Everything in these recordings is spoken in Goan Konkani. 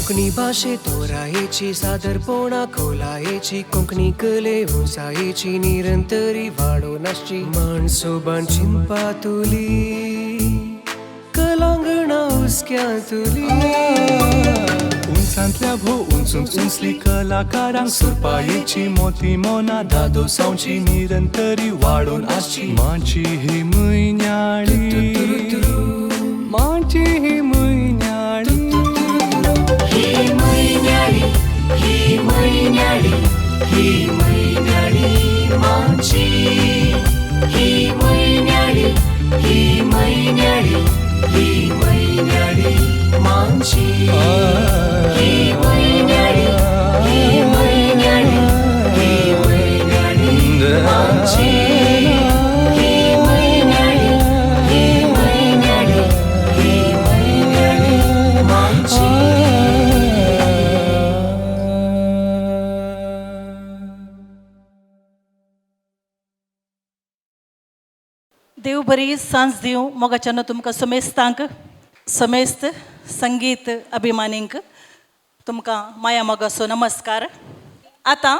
कोंकणी भाशे तोरायेची सादरपणा खोलायेची कोंकणी कले उंचायेची निरंतरी वाडोवन आसची माणसोबान चिंतपा तुली कलांगणा हुस्क्यांतुली. उंचांतल्या भो उंच उंच उंचली कलाकारांक सुरपायेची मोती मोना दादोसांवची निरंतरी वाडोवन आसची माची ही म्हयन्याळी, माची ही म्हयन्याळी. ही म्हयन्याळी, ही म्हयन्याळी, ही म्हयन्याळी माची. ही म्हयन्याळी, ही म्हयन्याळी, ही म्हयन्याळी माची. ही म्हयन्याळी, ही म्हयन्याळी, ही म्हयन्याळी माची. ही म्हयन्याळी, ही म्हयन्याळी, ही म्हयन्याळी माची. देव बरी सांज दिवं मोगाच्यानो तुमकां समेस्तांक, समेस्त संगीत अभिमानींक तुमकां माया मोगाचो नमस्कार. आतां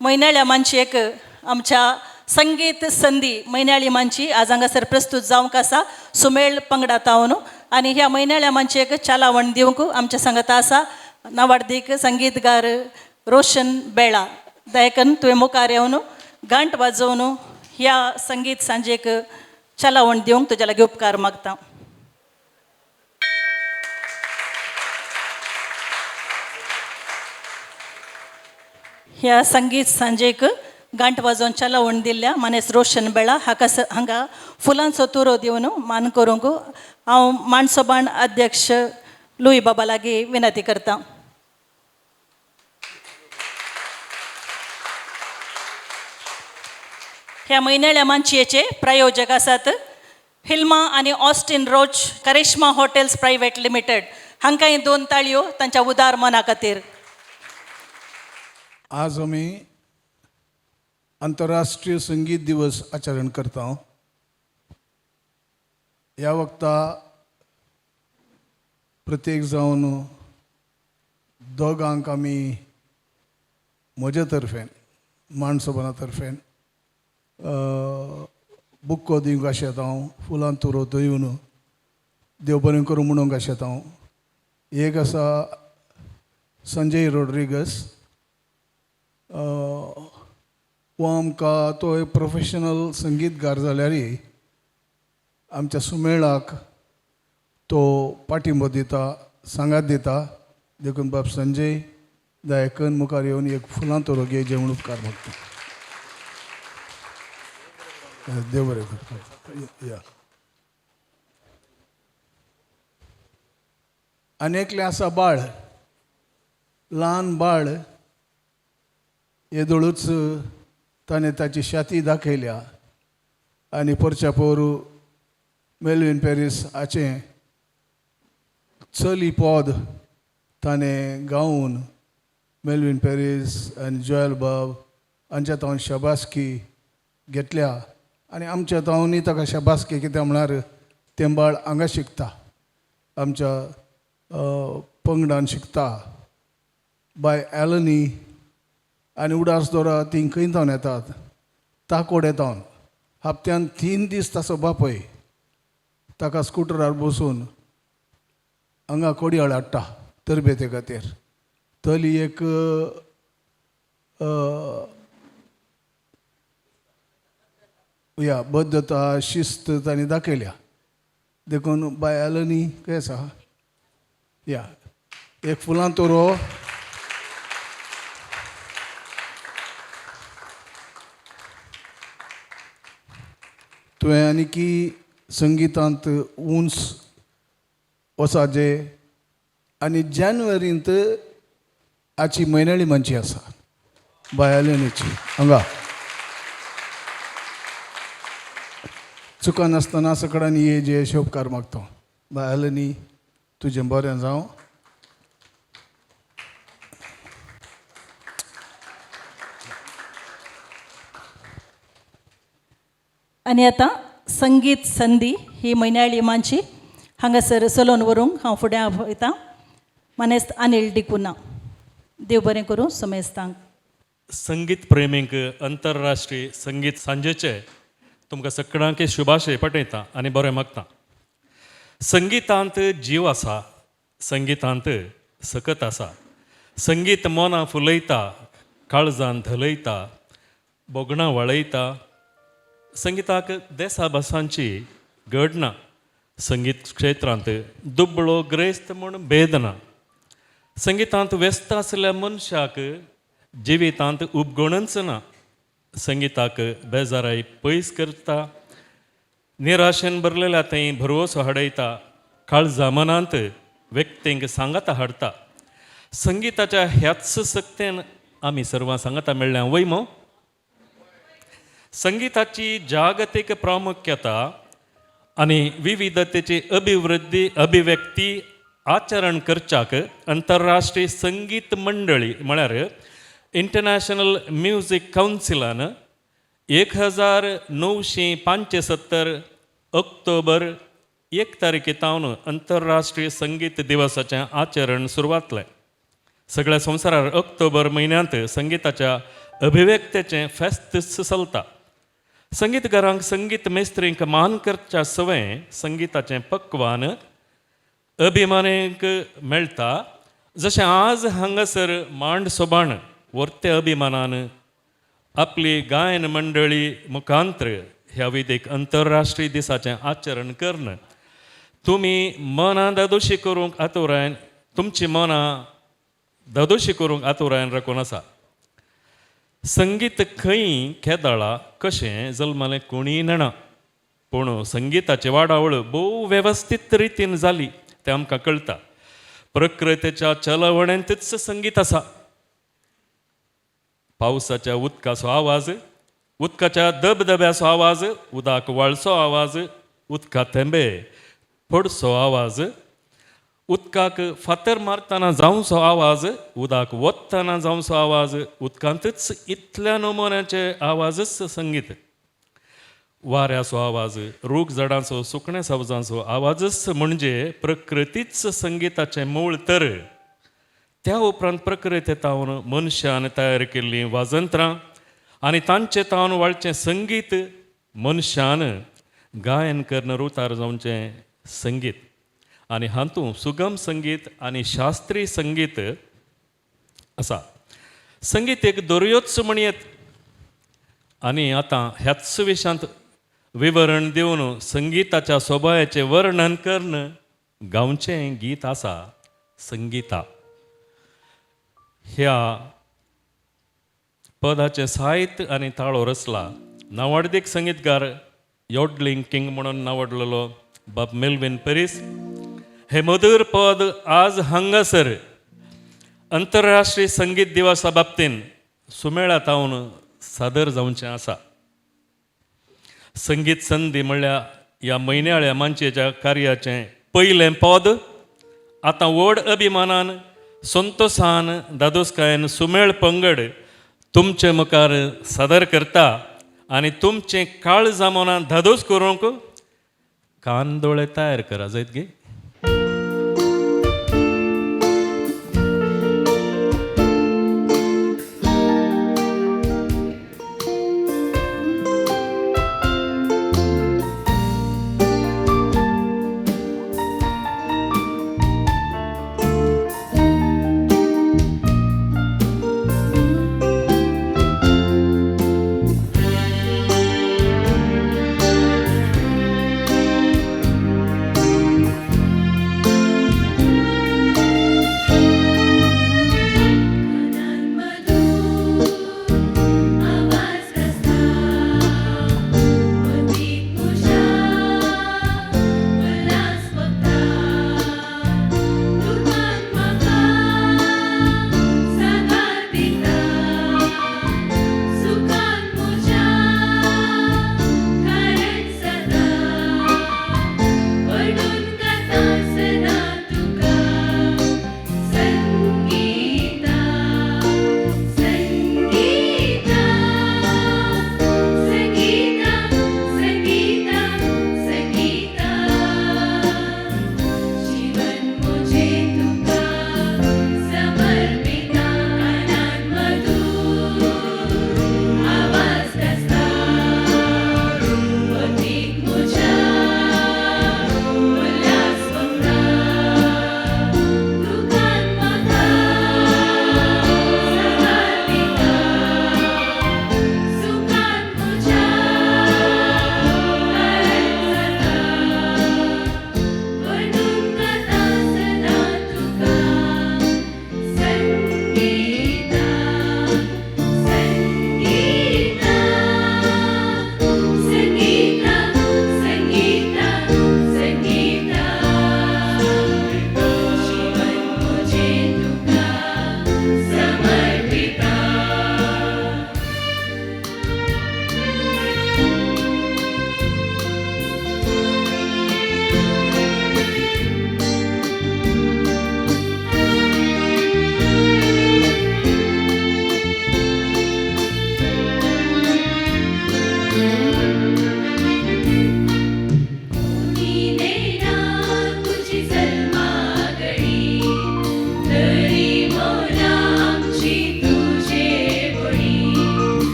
म्हयन्याळ्या मानशेक आमच्या संगीत संदी म्हयन्याळी मानची आज हांगासर प्रस्तूत जावंक आसा सुमेळ पंगडा तावन. आनी ह्या म्हयन्याळ्या मानशेक चालावण दिवंक आमच्या सांगता आसा नावाडदीक संगीतगार रोशन बेळा. दयकन तुवें मुखार येवन घांट वाजोवन ह्या संगीत सांजेक चलावण दिवंक तुज्या लागीं उपकार मागता. ह्या संगीत सांजेक घांट वाजोवन चलावण दिल्ल्या मानेस रोशन बेळा हाका हांगा फुलांचो तुरो दिवन मान करूंक हांव माणसोबाण अध्यक्ष लुई बाबा लागीं विनंती करता. ह्या म्हयन्याळ्या मानशेचे प्रायोजक आसात हिल्मा आनी Austin Roach, Karishma hotels private limited. हांकां दोन ताळयो तांच्या उदार मना खातीर. आज आमी आंतरराष्ट्रीय संगीत दिवस आचरण करता. ह्या वखता प्रत्येक जावन दोगांक आमी म्हजे तर्फेन माणसोबना तर्फेन बुक्को दिवंक आशेता हांव, फुलां तुरो दिवन देव बरें करूं म्हणूंक आशेता हांव. एक आसा संजय रोड्रिगस, हो आमकां तो एक प्रोफेशनल संगीतकार जाल्यारय आमच्या सुमेळाक तो पाठिंबो दिता, सांगात दिता. देखून बाब संजय दयाकन मुखार येवन एक फुलां तोरो घे जेवण उपकार मागता. देव बरें करूं. या आनी एकलें आसा बाळ, ल्हान बाळ, येदोळूच ताणें ताची शाती दाखयल्या आनी परच्या पोरू मेलवीन पॅरीस हाचें चली पद ताणें गावन मेलवीन पॅरीस आनी जोयल बाब हांच्या तावन शाबासकी घेतल्या आनी आमच्या तावनूय ताका शाबासकी, कित्याक म्हळ्यार तें बाळ हांगा शिकता, आमच्या पंगडान शिकता. बाय एलनी आनी उडास दोरा ती खंय तावन येतात, ताकोडे तावन. हप्त्यान 3 दीस ताचो बापूय ताका स्कुटरार बसून हांगा कोडयाळ हाडटा तरबेते खातीर. तली एक या बद्धता शिस्त तांणी दाखयल्या. देखून बाय एलनी खंय आसा या एक फुलां तोरो. तुवें आनी की संगितांत उंच वचाजे आनी जानेवारींत आची म्हयन्याळी मानची आसा बायालेनीची हांगा चुकनासतना सकडान ये जे अशे उपकार मागता. बायालेनी तुजें बरें जावं. आनी आतां संगीत संदी ही म्हयन्याळी मानची हांगासर चलोवन व्हरूंक हांव फुडें वयतां. मानेस्त अनिल डिकुना. देव बरें करूं समेस्तांक. संगीत प्रेमींक अंतरराष्ट्रीय संगीत सांजेचे तुमकां सगळ्यांक शुभाशय पटयता आनी बरें मागता. संगितांत जीव आसा, संगितांत सकत आसा. संगीत मनां फुलयता, काळजान धलयता, भोगणां वळयता. संगिताक देसा भासांची गड ना. संगीत क्षेत्रांत दुबळो ग्रेस्त म्हूण भेद ना. संगितांत व्यस्त आसल्या मनशाक जिवितांत उपगणच ना. संगिताक बेजाराय पयस करता, निराशेन भरलेल्या थंय भरवंसो हाडयता, काळजा मनांत व्यक्तींक सांगाता हाडटा. संगिताच्या ह्याच सक्तेन आमी सर्वां सांगाता मेळ्ळ्या वय मो. संगिताची जागतीक प्रामुख्यता आनी विविधतेची अभिवृद्धी अभिव्यक्ती आचरण करच्याक अंतरराष्ट्रीय संगीत मंडळी म्हळ्यार इंटरनॅशनल म्युजीक कावन्सिलान 1975 ऑक्टोबर 1 तारखे तावन अंतरराष्ट्रीय संगीत दिवसाचें आचरण सुरवातलें. सगळ्या संवसारार ऑक्टोबर म्हयन्यांत संगिताच्या अभिव्यक्तेचें फेस्त चलता. संगीतकारांक संगीत मेस्त्रींक मान करच्या सवंय संगिताचें पक्वान अभिमानेक मेळटा. जशें आज हांगासर मांड सोबाण वर्ते अभिमानान आपली गायन मंडळी मुखांत्र ह्या विधीक अंतरराष्ट्रीय दिसाचें आचरण करण तुमी मनां दादोशी करूंक आतुरायन, तुमची मनां दादोशी करूंक आतुरायन राखून आसा. संगीत खंय केदळा कशें जल्मलें कोणीय नेणा, पूण संगिताची वाडावळ भोव वेवस्थीत रितीन जाली तें आमकां कळटा. प्रकृतीच्या चलवणेंतच संगीत आसा. पावसाच्या उदकाचो आवाज, उदकाच्या धबधब्याचो आवाज, उदक व्हाळचो आवाज, उदका थेंबे पडचो आवाज, उदकाक फातर मारतना जावचो आवाज, उदक वतना जावचो आवाज, उदकांतच इतल्या नमुन्याचे आवाजच संगीत. वाऱ्याचो आवाज, रूख झाडांचो, सुकण्या सावजांचो आवाजच म्हणजे प्रकृतीच संगिताचें मूळ. तर त्या उपरांत प्रकृते तावन मनशान तयार केल्लीं वाजंत्रां आनी तांचे तावन वाळचें संगीत मनशान गायन करून रुतार जावचें संगीत. आनी हातूंत सुगम संगीत आनी शास्त्रीय संगीत आसा. संगीत एक दर्योच म्हणयेत. आनी आतां ह्याच विशयांत विवरण दिवन संगिताच्या सोबायाचें वर्णन करून गावचें गीत आसा संगीता. ह्या पदाचें साहित्य आनी ताळो रचला नावाडदीक संगीतकार योडलिंग किंग म्हणून नावाडलेलो बाब मेल्विन पेरीस. हे मधुर पद आज हांगासर अंतरराष्ट्रीय संगीत दिवसा बाबतीन सुमेळा तावन सादर जावचें आसा. संगीत संदी म्हणल्यार ह्या म्हयन्याळ्या मानचेच्या कार्याचें पयलें पद आतां व्हड अभिमानान संतोसान दादोसकायेन सुमेळ पंगड तुमचे मुखार सादर करता आनी तुमचें काळजां मनां धादोस करूंक कान दोळे तयार करा जायत गे.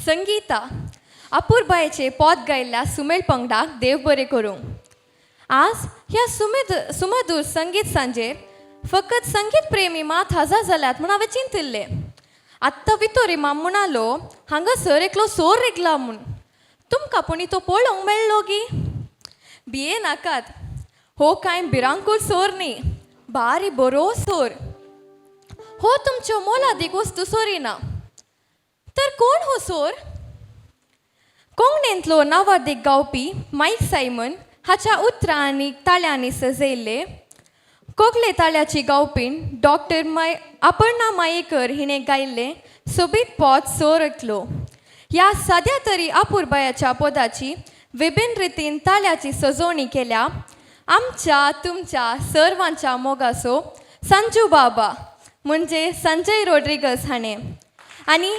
संगीता अपुरबायेचे पोत गायिल्ल्या सुमेळ पंगडाक देव बरें करूं. आज ह्या सुमधूर संगीत सांजेर फकत संगीत प्रेमी मात हजर जाल्यात म्हूण हांवें चिंतिल्लें. आत्तां वितोरी माम म्हणालो हांगासर एकलो सोर रिगला म्हूण. तुमकां पुणी तो पळोवंक मेळ्ळो गी? भिये नाकात, हो कांय भिरांकूळ सोर न्ही, बारी बरो सोर. हो तुमच्यो मोलादीक वस्तू सोरिना. तर कोण हो सोर? कोंकणींतलो नावादीक गावपी मायक सायमन हाच्या उतरां आनी ताळ्यांनी सजयल्ले कोगले ताळ्याची गावपीण डॉक्टर अपर्णा मायेकर हिणें गायिल्लें सोबीत पोत सोर एकलो ह्या साद्या तरी अपुरबायाच्या पदाची विभिन्न रितीन ताळ्याची सजोवणी केल्या आमच्या तुमच्या सर्वांच्या मोगासो संजू बाबा म्हणजे संजय रोड्रिगस हाणें आनी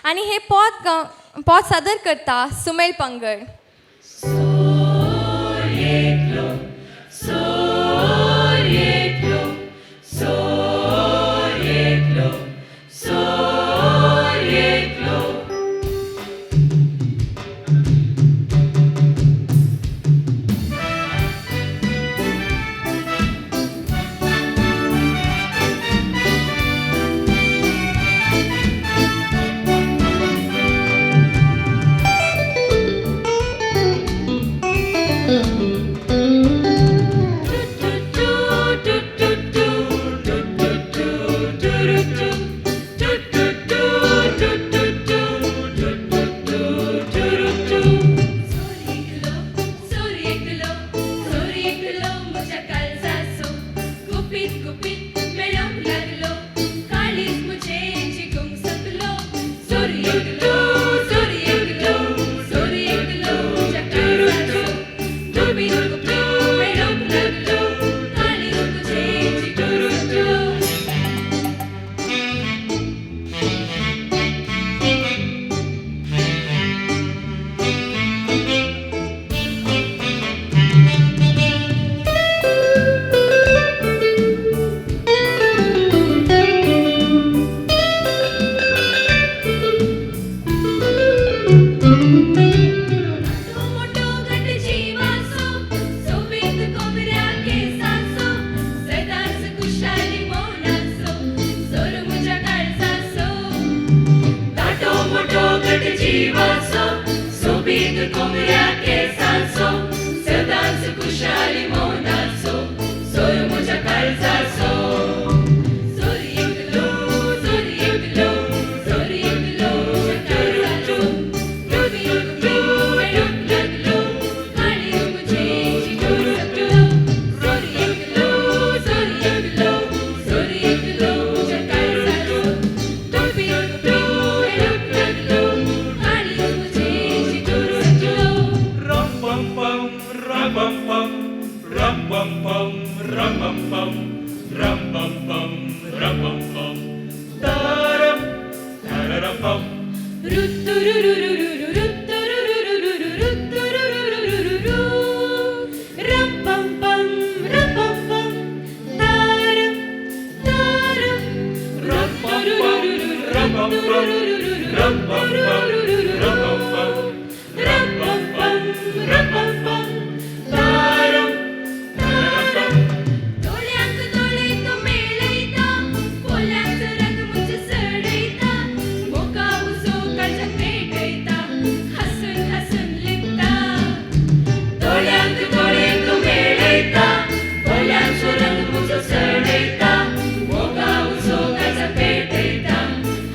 आनी हे पोत सादर करता सुमेल पंगड.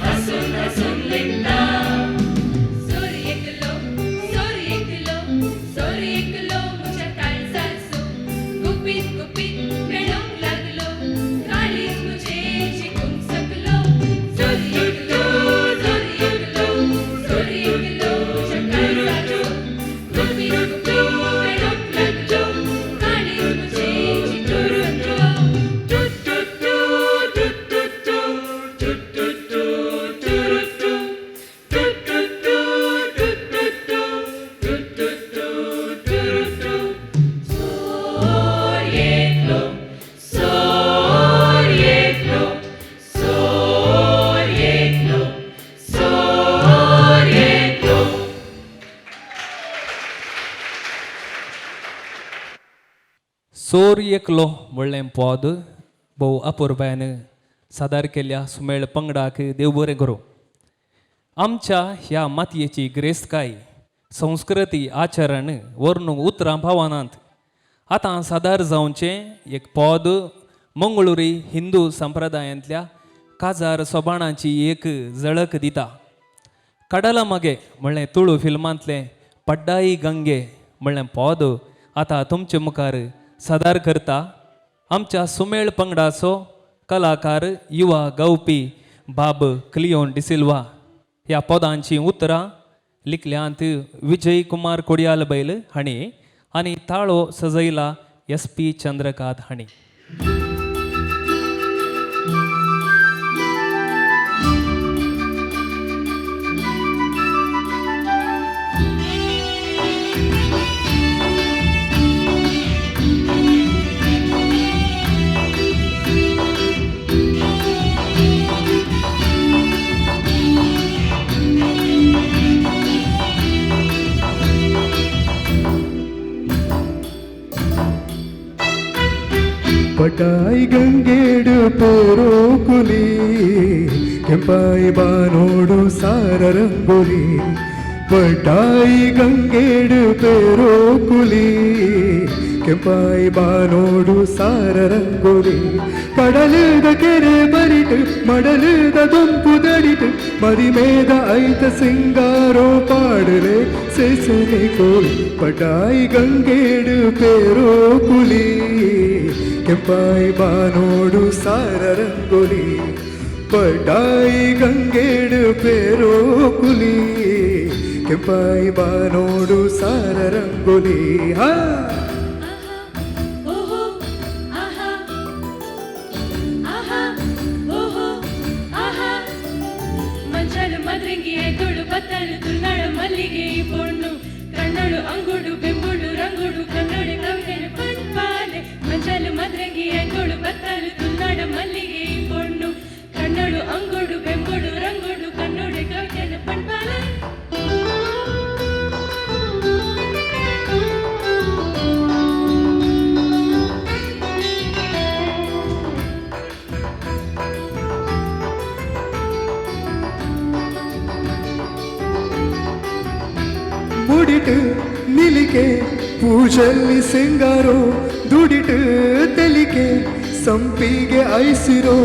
हसून हसून लिपता. चोर एकलो म्हणलें पद भोव अपुरबायान सादर केल्ल्या सुमेळ पंगडाक देव बरें करूं. आमच्या ह्या मातयेची गिरेस्तकाय, संस्कृती, आचरण वर्णूंक उतरां पावनात. आतां सादर जावचें एक पद मंगळुरी हिंदू संप्रदायांतल्या काजार सोबाणाची एक झळक दिता. कडला मगे म्हणलें तुळू फिल्मांतलें पड्डाई गंगे म्हणलें पद आतां तुमचे मुखार सादर करता आमच्या सुमेळ पंगडाचो कलाकार, युवा गावपी बाब क्लियोन डिसिल्वा. ह्या पदांची उतरां लिखल्यांत विजय कुमार कोडियाल बैल हांणी आनी ताळो सजयला एस पी चंद्रकांत हांणी. ಪಟಾಯಿ ಗಂಗೇಡು ಪೋರೋ ಕುಲಿ, ಕೆಂಪಾಯಿ ಬಾನೋಡು ಸಾರ ರಂಗೋಲಿ. ಪಟಾಯಿ ಗಂಗೇಡು ಪೇರೋ ಕುಲಿ, ಕೆಂಪಾಯಿ ಬಾನೋಡು ಸಾರ ರಂಗೋಲಿ. ಕಡಲದ ಕೆರೆ ಬರಿಟು, ಮಡಲದ ದೊಂಪು ದಡಿಟು, ಮರಿಮೇದ ಐತ ಸಿಂಗಾರೋ ಪಾಡಲೆ ಸೇಸನೆ ಕೋಲ್. ಪಟಾಯಿ ಗಂಗೇಡು ಪೇರೋ ಕುಲಿ, ಕೆಂಪಾಯಿ ಬಾನೋಡು ಸಾರ ರಂಗೋಲಿ. ಪಟಾಯಿ ಗಂಗೇಡು ಪೇರೋ ಕುಲಿ, ಕೆಂಪಾಯಿ ಬಾನೋಡು ಸಾರ ರಂಗೋಲಿ. ಹಾ ಓಹೋ ಆಹಾ ಆಹಾ ಓಹೋ ಆಹಾ. ಮಂಜಾಳು ಮದ್ರಂಗಿ ತುಳು ಬತ್ತಲು ತುಳುನಾಡ ಮಲ್ಲಿಗೆ ಈ ಪೊಣ್ಣು. ಕಣ್ಣಳು ಅಂಗುಡು ಬೆಂಬುಡು ರಂಗುಡು ಕನ್ನಡ ಕವಿತೆನು ಪನ್ಪಾಲೆ. ಮಂಜಾಳು ಮದ್ರಂಗಿ ತುಳು ಬತ್ತಲು ತುಳುನಾಡ ಮಲ್ಲಿಗೆ ಈ ಪೊಣ್ಣು. ಕಣ್ಣಳು ಅಂಗುಡು ಬೆಂಬುಡು ರಂಗುಡು ಕನ್ನಡ ಕವಿತೆನು ಪನ್ಪಾಲೆ. ಮುಡಿಟು ನಿಲಿಕೆ ಪೂಜಲ್ಲಿ ಸಿಂಗಾರೋ, ದುಡಿಟು ತೆಲಿಕೆ ಸಂಪಿಗೆ ಐಸಿರೋ.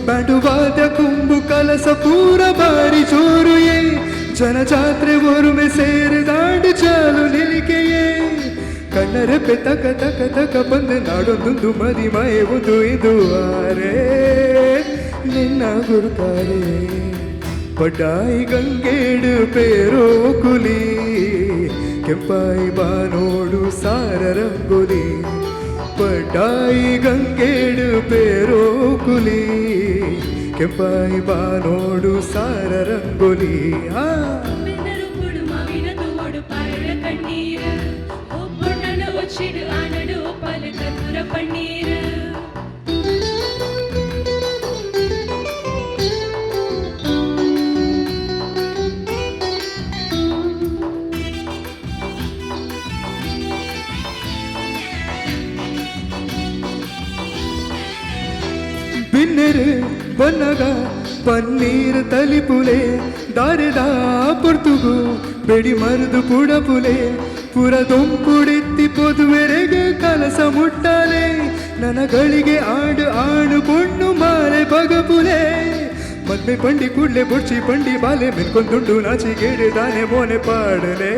ಬ್ಯಾಂಡುವಾದ ಕುಂಬು ಕಲಸ ಪೂರ ಬಾರಿ ಜೋರುಯೇ, ಜನಜಾತ್ರೆ ಒರುಮೆ ಸೇರಿ ದಾಂಡು ಚಾಲು ನಿಲಿಕೆಯೇ. ಕಣ್ಣರೆಪ್ಪೆ ತಕ ತಕ ತಕ ಬಂದು ನಾಡೊಂದೊಂದು ಮದಿಮಯ ಒಂದು ಇದು ಆರೇ ನಿನ್ನ ಗುರುತಾರೆ. ಪಟಾಯಿ ಗಂಗೇಡು ಪೇರೋ ಕುಲಿ, ಕೆಂಪಾಯಿ ಬಾನೋಡು ಸಾರ ರಂಗೋಲಿ. ಪಟಾಯಿ ಗಂಗೇಡು ಪೇರೋ ಕುಲಿ, ಕೆಂಪಾಯಿ ಬಾನೋಡು ಸಾರ ರಂಗೋಲಿ. ಆ ಬೆನ್ನರು ಮಾವಿನ ತೋಡು ಪಾರುಳ ಕಣ್ಣೀರು, ಒಬ್ಬೊಣ್ಣನ ಒಚ್ಚಿಡು ಆನಡು ಒಪ್ಪಲು ಕತ್ತುರ ಪಣ್ಣೀರು. ಬಿನ್ನೆರು ಬನ್ನಗ ಪನ್ನೀರ್ ತಲಿಪುಲೆ, ದಾರೆದ ಪೊರ್ತುಗು ಬೆಡಿ ಮರುದು ಪುಡಪುಲೆ. ಪುರ ದೊಂಪುಡಿತ್ತಿ ಪೊದುವೆರೆಗೆ ಕಲಸ ಮುಟ್ಟಾಲೆ, ನನಗಳಿಗೆ ಆಡು ಆಡು ಪೊಣ್ಣು ಮಾಲೆ ಬಗಪುಲೆ. ಮದ್ಮೆ ಪಂಡಿ ಕೂಡ್ಲೆ ಬೊಡ್ಚಿ ಪಂಡಿ ಬಾಲೆ, ಮೆನ್ಕೊಂದುಂಡು ನಾಚಿ ಗೇಡು ದಾನೆ ಮೋನೆ ಪಾಡಲೆ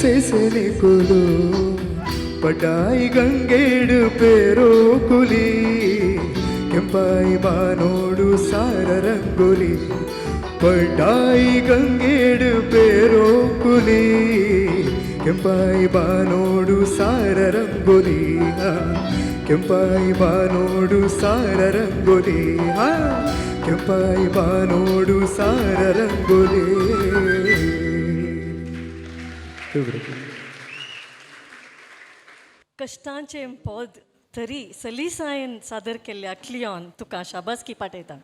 ಸೇಸನೆ ಕುಲು. ಪಟಾಯಿ ಗಂಗೇಡು ಪೇರೋ ಕುಲಿ, ಕೆಂಪಾಯಿ ಬಾನೋಡು ಸಾರ ರಂಗೋಲಿ. ಪಟಾಯಿ ಗಂಗೇಡು ಪೇರೋ ಕುಲಿ, ಕೆಂಪಾಯಿ ಬಾನೋಡು ಸಾರ ರಂಗೋಲಿ. ಕೆಂಪಾಯಿ ಬಾನೋಡು ಸಾರ ರಂಗೋಲಿ. ಕೆಂಪಾಯಿ ಬಾನೋಡು ಸಾರ ರಂಗೋಲಿ. कश्टांचें पद तरी सलीसायेन सादर केल्ल्या क्लियोन तुका शाबासकी पाठयता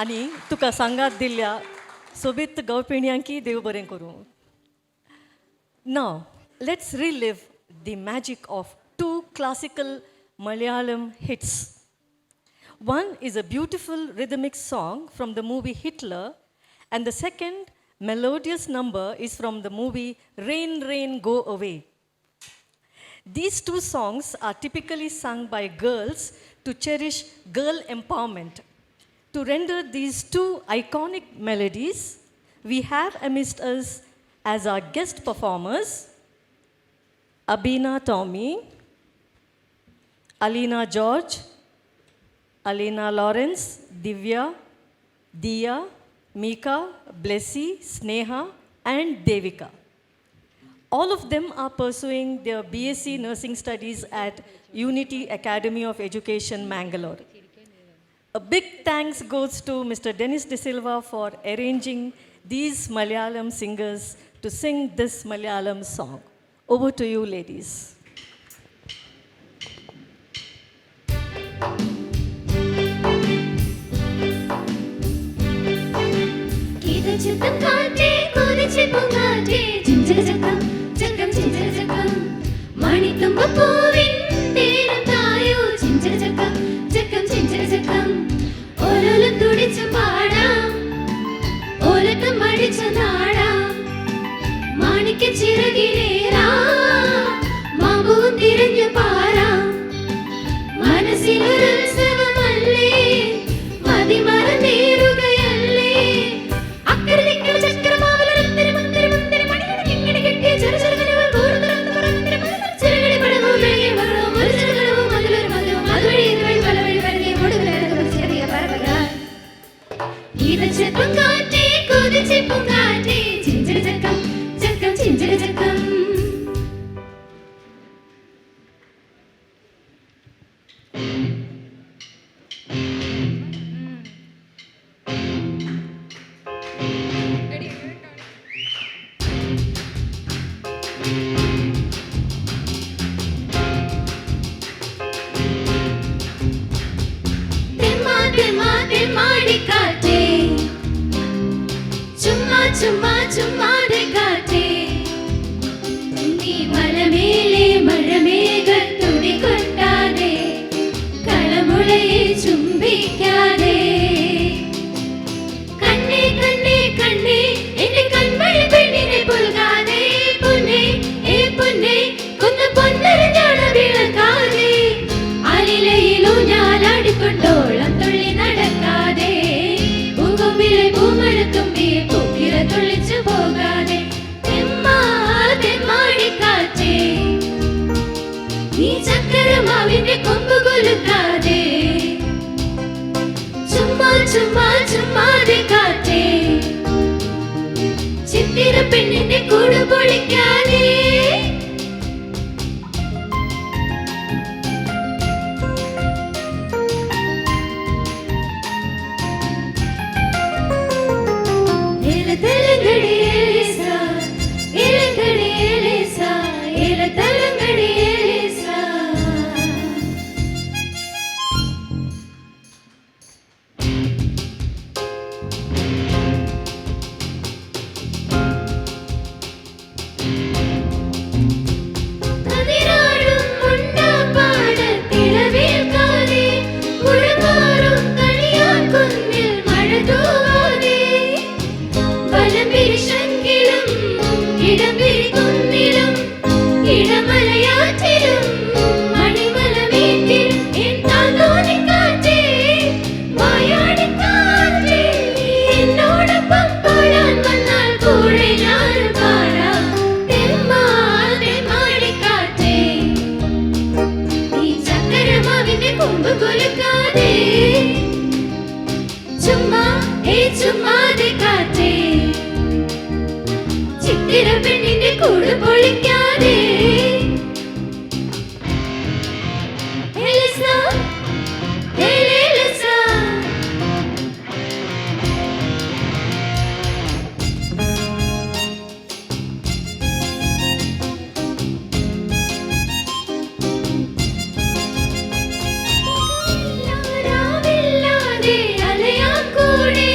आनी तुका सांगात दिल्ल्या सोबीत गावपिण्यांकी देव बरें करूं. Now let's relive the magic of two classical Malayalam hits. One is a beautiful rhythmic song from the movie Hitler, and the second melodious number is from the movie Rain, Rain, Go Away. These two songs are typically sung by girls to cherish girl empowerment. To render these two iconic melodies, we have amidst us as our guest performers Abina Tommy, Alina George, Alina Lawrence, Divya, Diya, Mika, Blessy, Sneha, and Devika. All of them are pursuing their BSc nursing studies at Unity Academy of Education, Mangalore. A big thanks goes to Mr. Dennis De Silva for arranging these Malayalam singers to sing this Malayalam song. Over to you, ladies. കിതച്ചിത്തം കാറ്റേ, കൊതിച്ചി പൂങ്കാറ്റേ, ചിഞ്ചിരചക്കം, ചക്കം ചിഞ്ചിരചക്കം. മണിത്തുമ്പപ്പൂവിൻ തേനും തായോ, ചിഞ്ചിരചക്കം, ചക്കം ചിഞ്ചിരചക്കം. ഓലോലം തുടിച്ചു പാടാം, ഓലക്കം അടിച്ചു നാടാം. മാണിക്യ ചിറകിലേറാം, മാമ്പൂവും തിരഞ്ഞു പാറാം. മനസ്സിലൊരുത്സവമല്ലേ, മതിമറന്നേറുകയല്ലേ. അക്കരെ നിൽക്കണ ചക്രമാവലൊരുത്തരി മുന്തിരി മുന്തിരി മണിയുടെ കിങ്ങിണി കെട്ടിയ ചെറു ചെറുകനവൾ കൂട് തുറന്ന് പറന്നിരി മലർ ചിറകടി പടവും ഇഴകിയ ബഹളവും ഒരു ചെറുകളവും അതിലൊരു മധുരവും അതുവഴി ഇതുവഴി പല വഴി പരതിയ ഒടുവിലടങ്ങും ചെറിയ പറവകൾ. കിതച്ചെപ്പും കാറ്റേ, കൊതിച്ചെപ്പും കാറ്റേ, ചിഞ്ചിരചക്കം, ചക്കം ചിഞ്ചിരചക്കം. തെമ്മാ തെമ്മാ തെമ്മാടിക്കാറ്റേ, ചുമ്മാ ചുമ്മാ ചുമ്മാതെ കാറ്റേ. നീ മലമേലെ മഴമേഘത്തുടി കൊട്ടാതെ, കളമുളയെ ചുംബിക്കാതെ. കണ്ണേ കണ്ണേ കണ്ണേ, എന്റെ കൺമണി പെണ്ണിനെ പുൽകാതെ. പൊന്നേ ഏ പൊന്നേ, കൊന്ന പൊന്നരഞ്ഞാണ വിളക്കാതെ. അലിലയിലു ഞാലാടിക്കൊണ്ടോളം തുള്ളി നടക്കാതെ. പൂങ്കൊമ്പിലെ പൂമരത്തുമ്പിയെ പൂക്കിറ തുള്ളിച്ചു പോകാതെ. തെമ്മാ തെമ്മാടിക്കാറ്റേ, നീ ചക്കരമാവിന്റെ കൊമ്പ് കൊലുക്കാതെ. ചുമ്മാ ചുമ്മാ ചുമ്മാതെ കാറ്റേ, ചിത്തിര പെണ്ണിന്റെ കൂട് പൊളിക്കാതെ. ഏലത്തലങ്ങടി ഏലേസ, ഏലങ്ങടി ഏലേസ, ഏലത്തലങ്ങടി ഏലേസ. കതിരാടും മുണ്ടാപ്പാടത്തിളവേൽക്കാതെ, കുഴമാറും കളിയാക്കുന്നിൽ മഴ തൂവാതെ. വലംപിരിശങ്കിലും ഇടംപിരികുന്നിലും ഇടമലയാറ്റിലും മണിമലമേറ്റിലും എൻ താന്തോന്നിക്കാറ്റേ, വായാടിക്കാറ്റേ, നീ എന്നോടൊപ്പം പാടാൻ വന്നാൽ കൂടെ ഞാനും പാടാം. തെമ്മാ തെമ്മാടിക്കാറ്റേ, നീ ചക്കരമാവിന്റെ കൊമ്പ് കൊലുക്കാതെ. ചുമ്മാ ഏ ചുമ്മാതെ കാറ്റേ, ചിത്തിര പെണ്ണിന്റെ കൂട് പൊളിക്കാതെ. Elisa, Elisa. രാവില്ലാതെ അലയാൻ കൂടെ.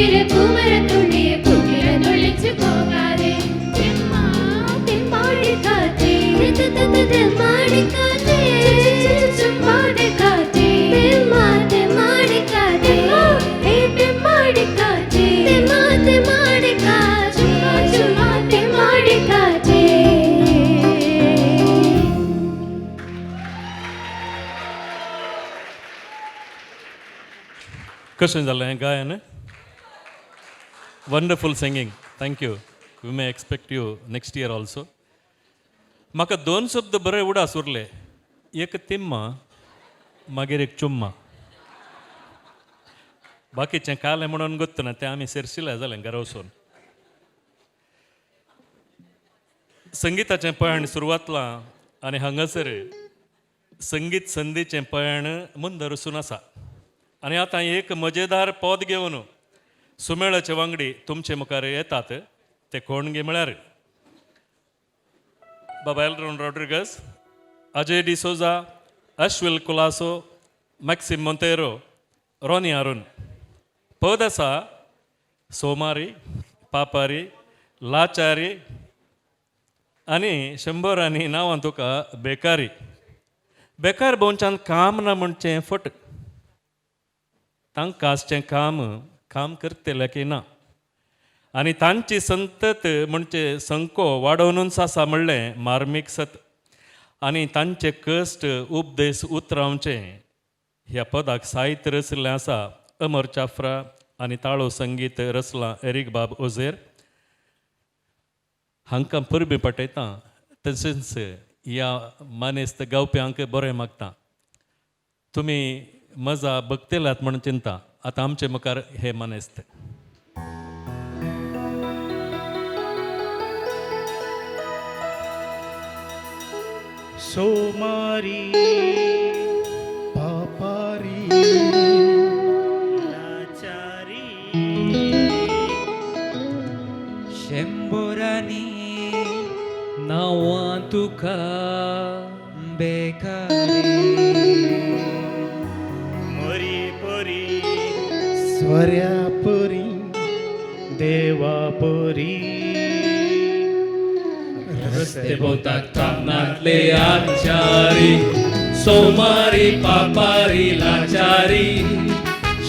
కుటిర కుమర తుళియ కుటిర తుళిచుకోగాదే తెమ్మా తెమ్మాడి కాతే తెమ్మాడి కాతే చుమ్మాడి కాతే తెమ్మా తెమ్మాడి కాతే ఏ తెమ్మాడి కాతే తెమ్మా తెమ్మాడి కాతే చుమ్మా తెమ్మాడి కాతే. कशें जालें गायन? Wonderful singing, thank you. We may expect you next year also. म्हाका दोन शब्द बरे उडास उरले, एक तिम्मा मागीर एक चुम्मा. बाकीचें कालें म्हणून गोत्त ना, तें आमी सेरशिले जालें घरा वचून. संगिताचें पयण सुरवातलां आनी हांगासर संगीत संदीचें पयण मुंदर वचून आसा. आनी आतां एक मजेदार पद घेवन सुमेळाचे वांगडी तुमचे मुखार येतात. ते कोण गे म्हळ्यार बाबा एलरोन रॉड्रिगस, अजय डिसोजा, अश्विल कुलासो, मॅक्सिम मोंतेरो, रोनी अरुण. पद आसा सोमारी, पापारी, लाचारी आनी शंबरांनी नांवां तुका बेकारी. बेकार भोंवच्यान काम ना म्हणचें फट, तांकां आसचें काम काम करतले की ना, आनी तांची संतत म्हणचे संको वाडोवनूच आसा म्हणलें मार्मीक सत. आनी तांचे कश्ट उपदेश उतरावचें ह्या पदाक साहित्य रचलें आसा अमर चाफ्रा आनी ताळो संगीत रचलां एरीक बाब ओझेर. हांकां परबीं पाठयता, तशेंच ह्या मानेस्त गावप्यांक बरें मागता. तुमी मजा बघतलात म्हण चिंता. आतां आमचे मुखार हे मानेस्त. सोमारी पापारी लाचारी शंबरांनी नांवां तुका बेकारी मरी परी स्वर्या परी देवा परी रस्ते भोवतात कामनातले आचारी सोमारी पापारी लाचारी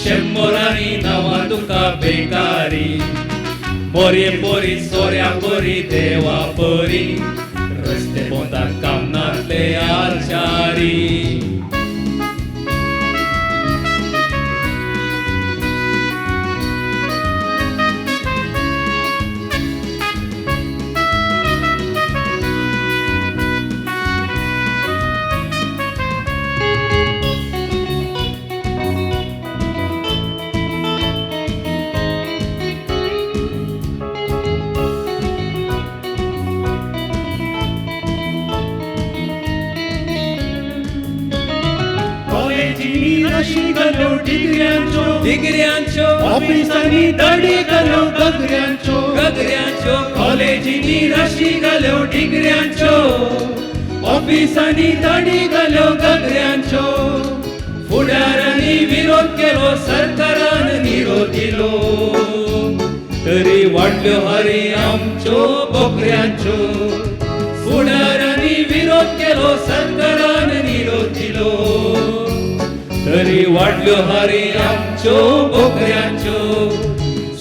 शंबरांनी नांवां तुका बेकारी मोरये परी सोऱ्या परी देवा परी रस्ते भोवतात कामनातले आचारी. डिग्र्यांच्यो डिग्र्यांच्यो ऑफिसांनी दाडी घाल्यो गगऱ्यांच्यो गगऱ्यांच्यो कॉलेजींनी राशी घाल्यो डिग्र्यांच्यो ऑफिसांनी दाडी घाल्यो गगऱ्यांच्यो फुडारांनी विरोध केलो सरकारान निरोध दिलो तरी वाडल्यो हरी आमच्यो बोकऱ्यांच्यो फुडारांनी विरोध केलो सरकारान निरोध दिलो तरी वाडल्यो हरी आमच्यो बोकऱ्यांच्यो.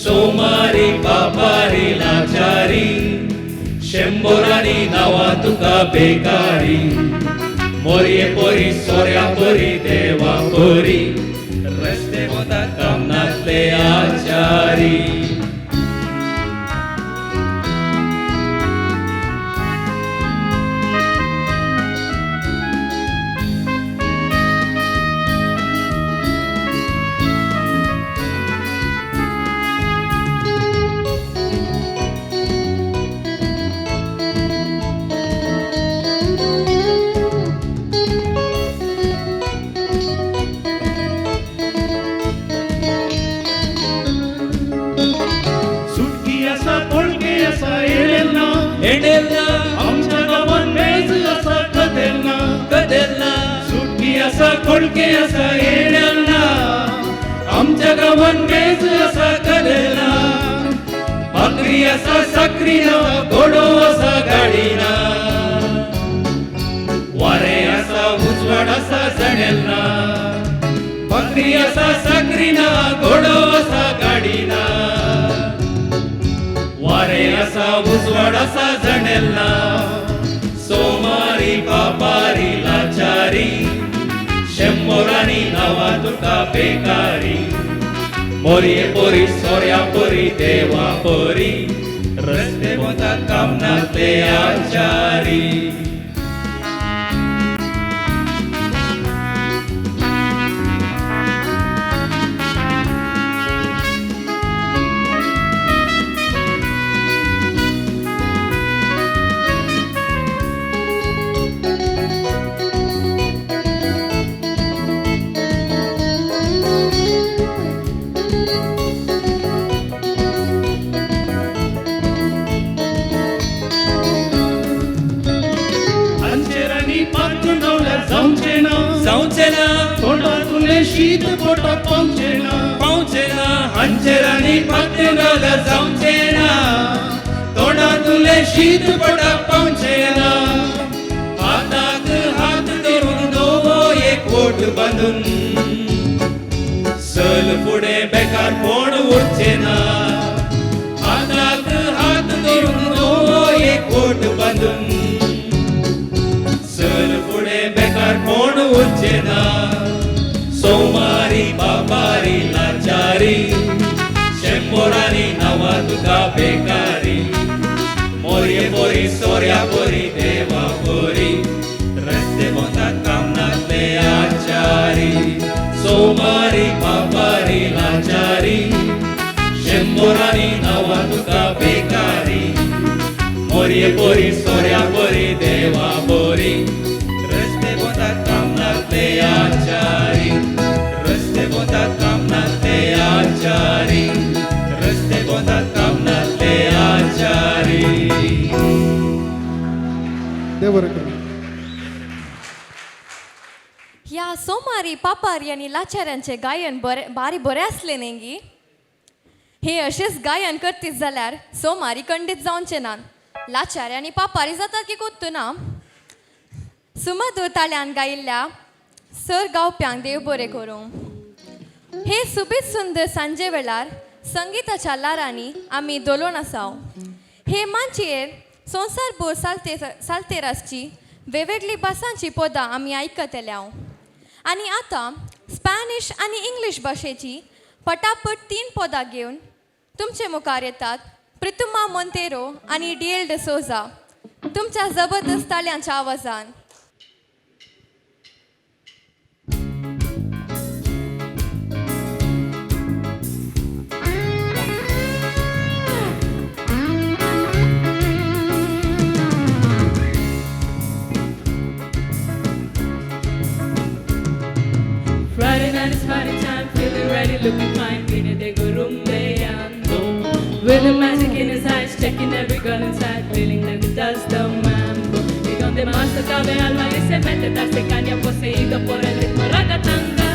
सोमारी पापारी लाचारी शंबरांनी नांवां तुका बेकारी मोरये परी सोऱ्या परी देवा परी रस्ते भोंवतात कामनातले आचारी. आमच्या गांवांत जेवण मेज आसा कदेला भाकरी आसा साकरी ना घोडो आसा गाडी ना वारें आसा उजवाड आसा जनेल ना भाकरी आसा साकरी ना घोडो आसा गाडी ना वारें आसा उजवाड आसा जनेल ना सोमारी पापारी लाचारी शंबरांनी नांवां तुका बेकारी मोरये पोरी सोऱ्या पोरी देवा पोरी रस्ते वता काम नासले आचारी. शीत पोटाक पावचें ना पावचें ना हांचेरांनी पात्य घाल्यार जावचें ना तोंडांतुलें शीत पोटाक पावचें ना हाताक हात धरून नवो एक वोट बांदून सल फुडें बेकार कोण उरचें ना हाताक हात धरून नवो एक वोट बांदून सल फुडें बेकार कोण उरचें ना. सोमारी बाबारी लाचारी शंबरांनी नांवां तुका बेकारी मोरये पोरी सोऱ्या पोरी देवा पोरी रस्ते वता काम नासले आचारी सोमारी बाबारी लाचारी शंबरांनी नांवां तुका बेकारी मोरये पोरी सोऱ्या पोरी देवा पोरी रस्ते वता काम नासले आचारी रस्ते बोंदा काम नासले आचारी रस्ते बोंदा काम नासले आचारी. देव बरें करूं. ह्या सोमारी पापारी आनी लाचाऱ्यांचें गायन बरें बारी बरें आसलें न्ही गी? हे अशेंच गायन करतीत जाल्यार सोमारी खंडीत जावचें ना. लाचारी आनी पापारी जातात की कोत्तू ना. सुमधूर ताळ्यान गायिल्ल्या सर गावप्यांक देव बरें करूं. हे सुबीत सुंदर सांजे वेळार संगीताच्या लारांनी आमी धोलून आसाव. हे माचयेर संवसारभर सालतेर आसची वेगवेगळी भासांची पदां आमी आयकतल्या. आनी आतां स्पॅनिश आनी इंग्लीश भाशेची पटापट 3 पदां घेवन तुमचे मुखार येतात प्रितुमा मोंतेरो आनी डिएल डिसोजा तुमच्या जबरदस्त ताळ्यांच्या आवाजान. Friday night is party time, feeling ready, looking fine, viene de rumbeando. With the magic in his eyes, checking every girl inside, feeling like he does the mambo. Y donde más tocaba alma y se mete, darse caña, poseído por el ritmo ragatanga.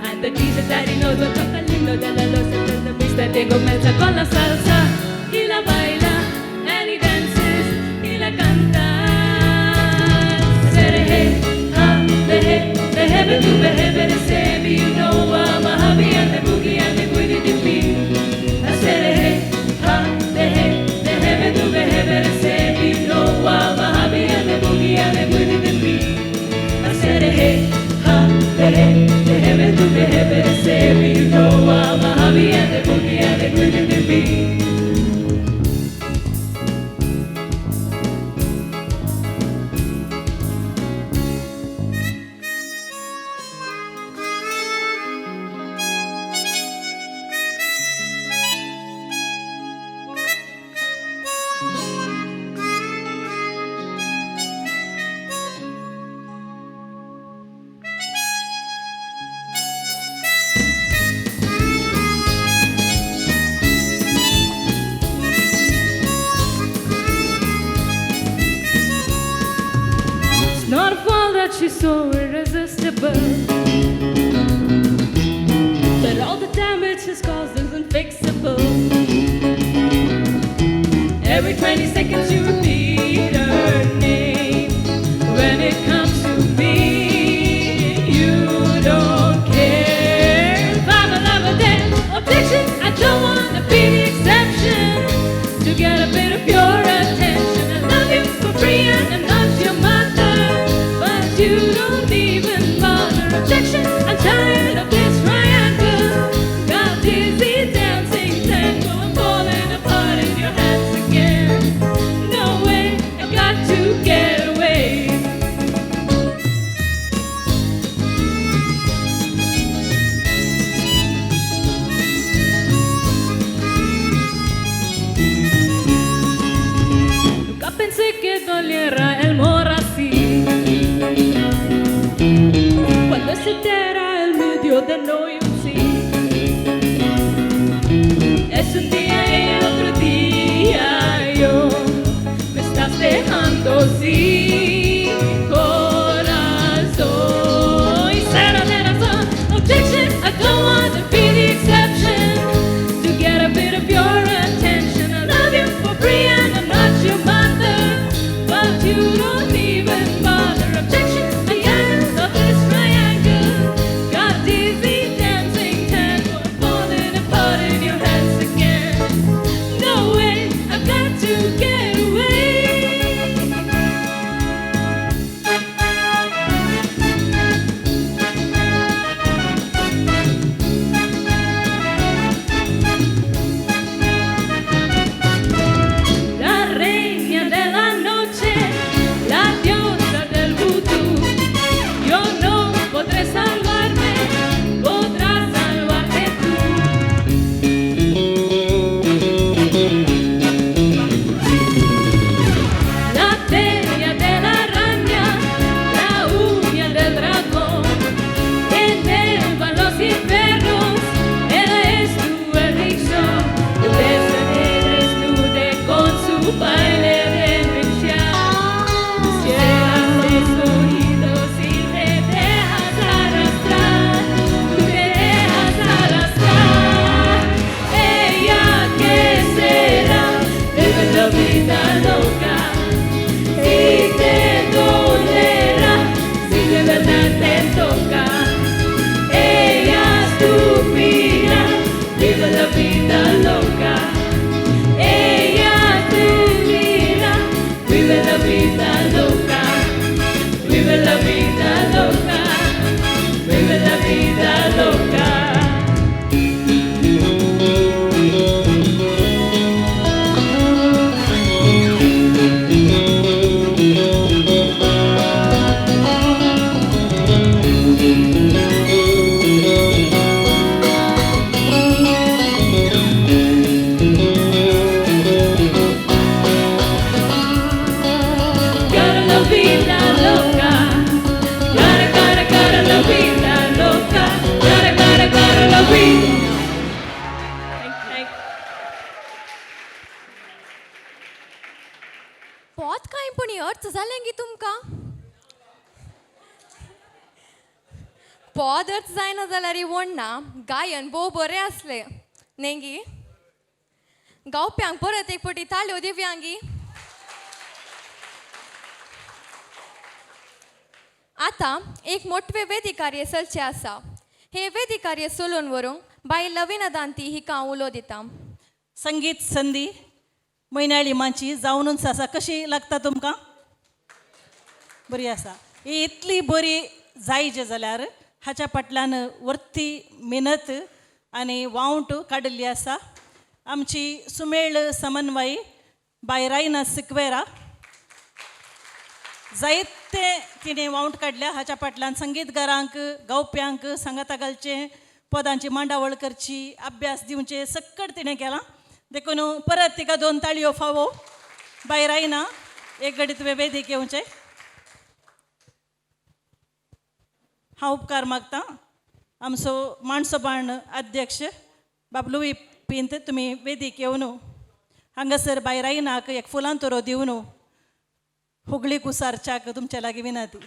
And the DJ daddy knows lo toca lindo de la luz, en la pista Diego comienza con la salsa y la baila, and he dances y la canta. Say hey, ha, the hey, the heaven to the heaven is save you know I'm a hobby and the boogie and the boogie the beat. I said hey, ha, the heaven to the heaven is save you know I'm a hobby and the boogie and the boogie the beat. I said hey, ha, the heaven to the heaven is save you know I'm a hobby and the boogie and the boogie the beat. She's so irresistible, but all the damage precious cause is unfixable. Every 20 seconds you repeat her name. When it comes to me, you don't care. If I'm a lover, then objection. I don't wanna be the exception to get a bit of your attention. I love you for free and I'm not your mother, but you don't even bother. Objection, I'm tired of this triangle. Got dizzy dancing tango. I'm falling apart in your hands again. No way, I got to get away. Nunca pensé que doliera el así. Cuando se entera el medio de no y un sí. Es un día y el otro día yo me estás dejando sin corazón. Y será de razón. Objection, I don't want to be the exception to get a bit of your attention. I love you for free and I'm not your mother, but you don't even bother. Objection, the end of this triangle. Got dizzy dancing tango, I'm falling apart in your hands again. No way, I've got to get away. La reina de la noche, la diosa del vudú. Yo no podré salvarme, podrás salvarte tú. La tela de la araña, la uña del dragón, eleva los infiernos, ella es tu elección. Te besa y desnude con su baile de mechar. Cierras los oídos y te dejas arrastrar, tú te dejas arrastrar. Ella que será, vive la vida loca. Si te dolerá, si de verdad te toca. Ella estúpida, vive la vida loca. Ella te mira, vive la vida loca. Vive la vida loca, vive la vida loca. Cara la vida loca, cara, cara, cara la vida loca, cara, cara, cara la vida. Thank you. पोत कांय पण अर्थ जालें गी तुमकां? पद अर्थ जायना जाल्यार वण्णा गायन भोव बरें आसलें न्ही गी? गावप्यांक परत एक पटी ताळयो दिवया गी. आतां एक मोटवे वेदी कार्य चलचें आसा. हे वेदी कार्य चलोवन व्हरूंक बाई लवीना दांती हिका हांव उलो दिता. संगीत संदी म्हयन्याळी माची जावनूच आसा. कशी लागता तुमकां? बरी आसा. ही इतली बरी जायचे जाल्यार हाच्या फाटल्यान वर्ती मेहनत आनी वावंट काडिल्ली आसा. आमची सुमेळ समन्वय बाय रायना सिक्वेरा जायते तिणें वावंट काडल्या. हाच्या फाटल्यान संगीतकारांक, गावप्यांक सांगाता घालचें, पदांची मांडावळ करची, अभ्यास दिवचे, सक्कड तिणें केलां. देखून परत तिका दोन ताळयो फावो. बाय रायना, एक घडी तुवें वेदीक येवचें. हांव उपकार मागतां आमचो माणसोबाण अध्यक्ष बाब लुई पिंत, तुमी वेदीक येवन हांगासर बाय रायनाक एक फुलां तोरो दिवन हुगळी कुसारच्याक तुमच्या लागीं विनंती.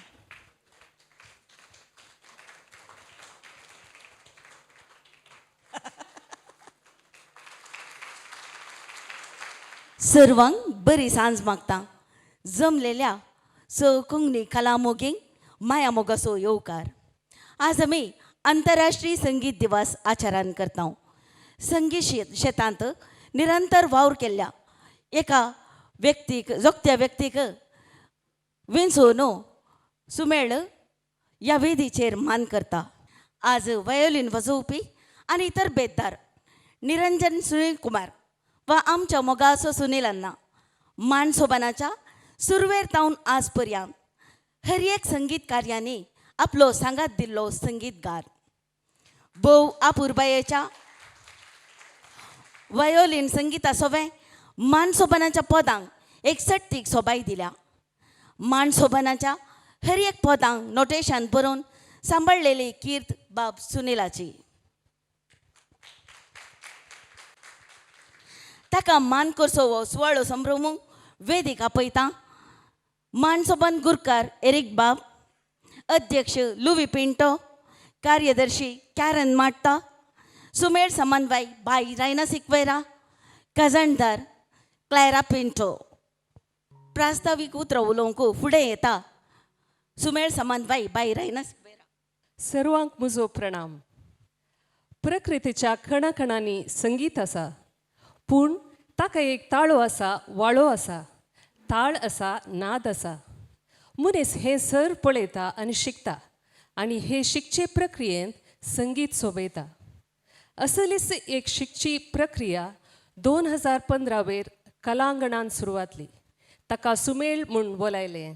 सर्वांक बरी सांज मागता. जमलेल्या स कोंकणी कलामोगींक माया मोगाचो येवकार. आज आमी आंतरराष्ट्रीय संगीत दिवस आचरण करता. संगीत शेतांत निरंतर वावर केल्ल्या एका व्यक्तीक, जोगत्या व्यक्तीक विंचोवन सुमेळ ह्या वेदीचेर मान करता. आज वयोलीन वाजोवपी आनी इतर बेतदार निरंजन सुनील कुमार वा आमच्या मोगाचो सुनील अण्णा मानसोबानाच्या सुरवेर तावन आज पर्यंत हर एक संगीत कार्यांनी आपलो सांगात दिल्लो संगीतगार भोव आपुरबायेच्या वयोलीन संगीता सोवें मानसोबानाच्या पदांक एक सट्टीक सोबाय दिल्या. मानसोबानाच्या हर एक पदांक नोटेशन बरोवन सांबाळलेली कीर्त बाब सुनीलाची. ताका मान करचो हो सुवाळो संभ्रमूंक वेदीक आपयता मानसोबन गुरकार एरीक बाब, अध्यक्ष लुवी पिंटो, कार्यदर्शी कॅरन माट्टा, सुमेळ समन्वय बाई रायना सिक्वेरा, खजाणदार क्लॅरा पिंटो. प्रास्तावीक उतरां उलोवंक फुडें येता सुमेळ समन्वय बाई रायना सिक्वेरा. सर्वांक म्हजो प्रणाम. प्रकृतीच्या खणाखणांनी संगीत आसा, पूण ताका एक ताळो आसा, वाळो आसा, ताळ आसा, नाद आसा. मनीस हें सर पळयता आनी शिकता आनी हे शिकचे प्रक्रियेंत संगीत सोबयता. असलीच एक शिकची प्रक्रिया 2015 वयर कलांगणान सुरवातली. ताका सुमेळ म्हूण बोलायलें.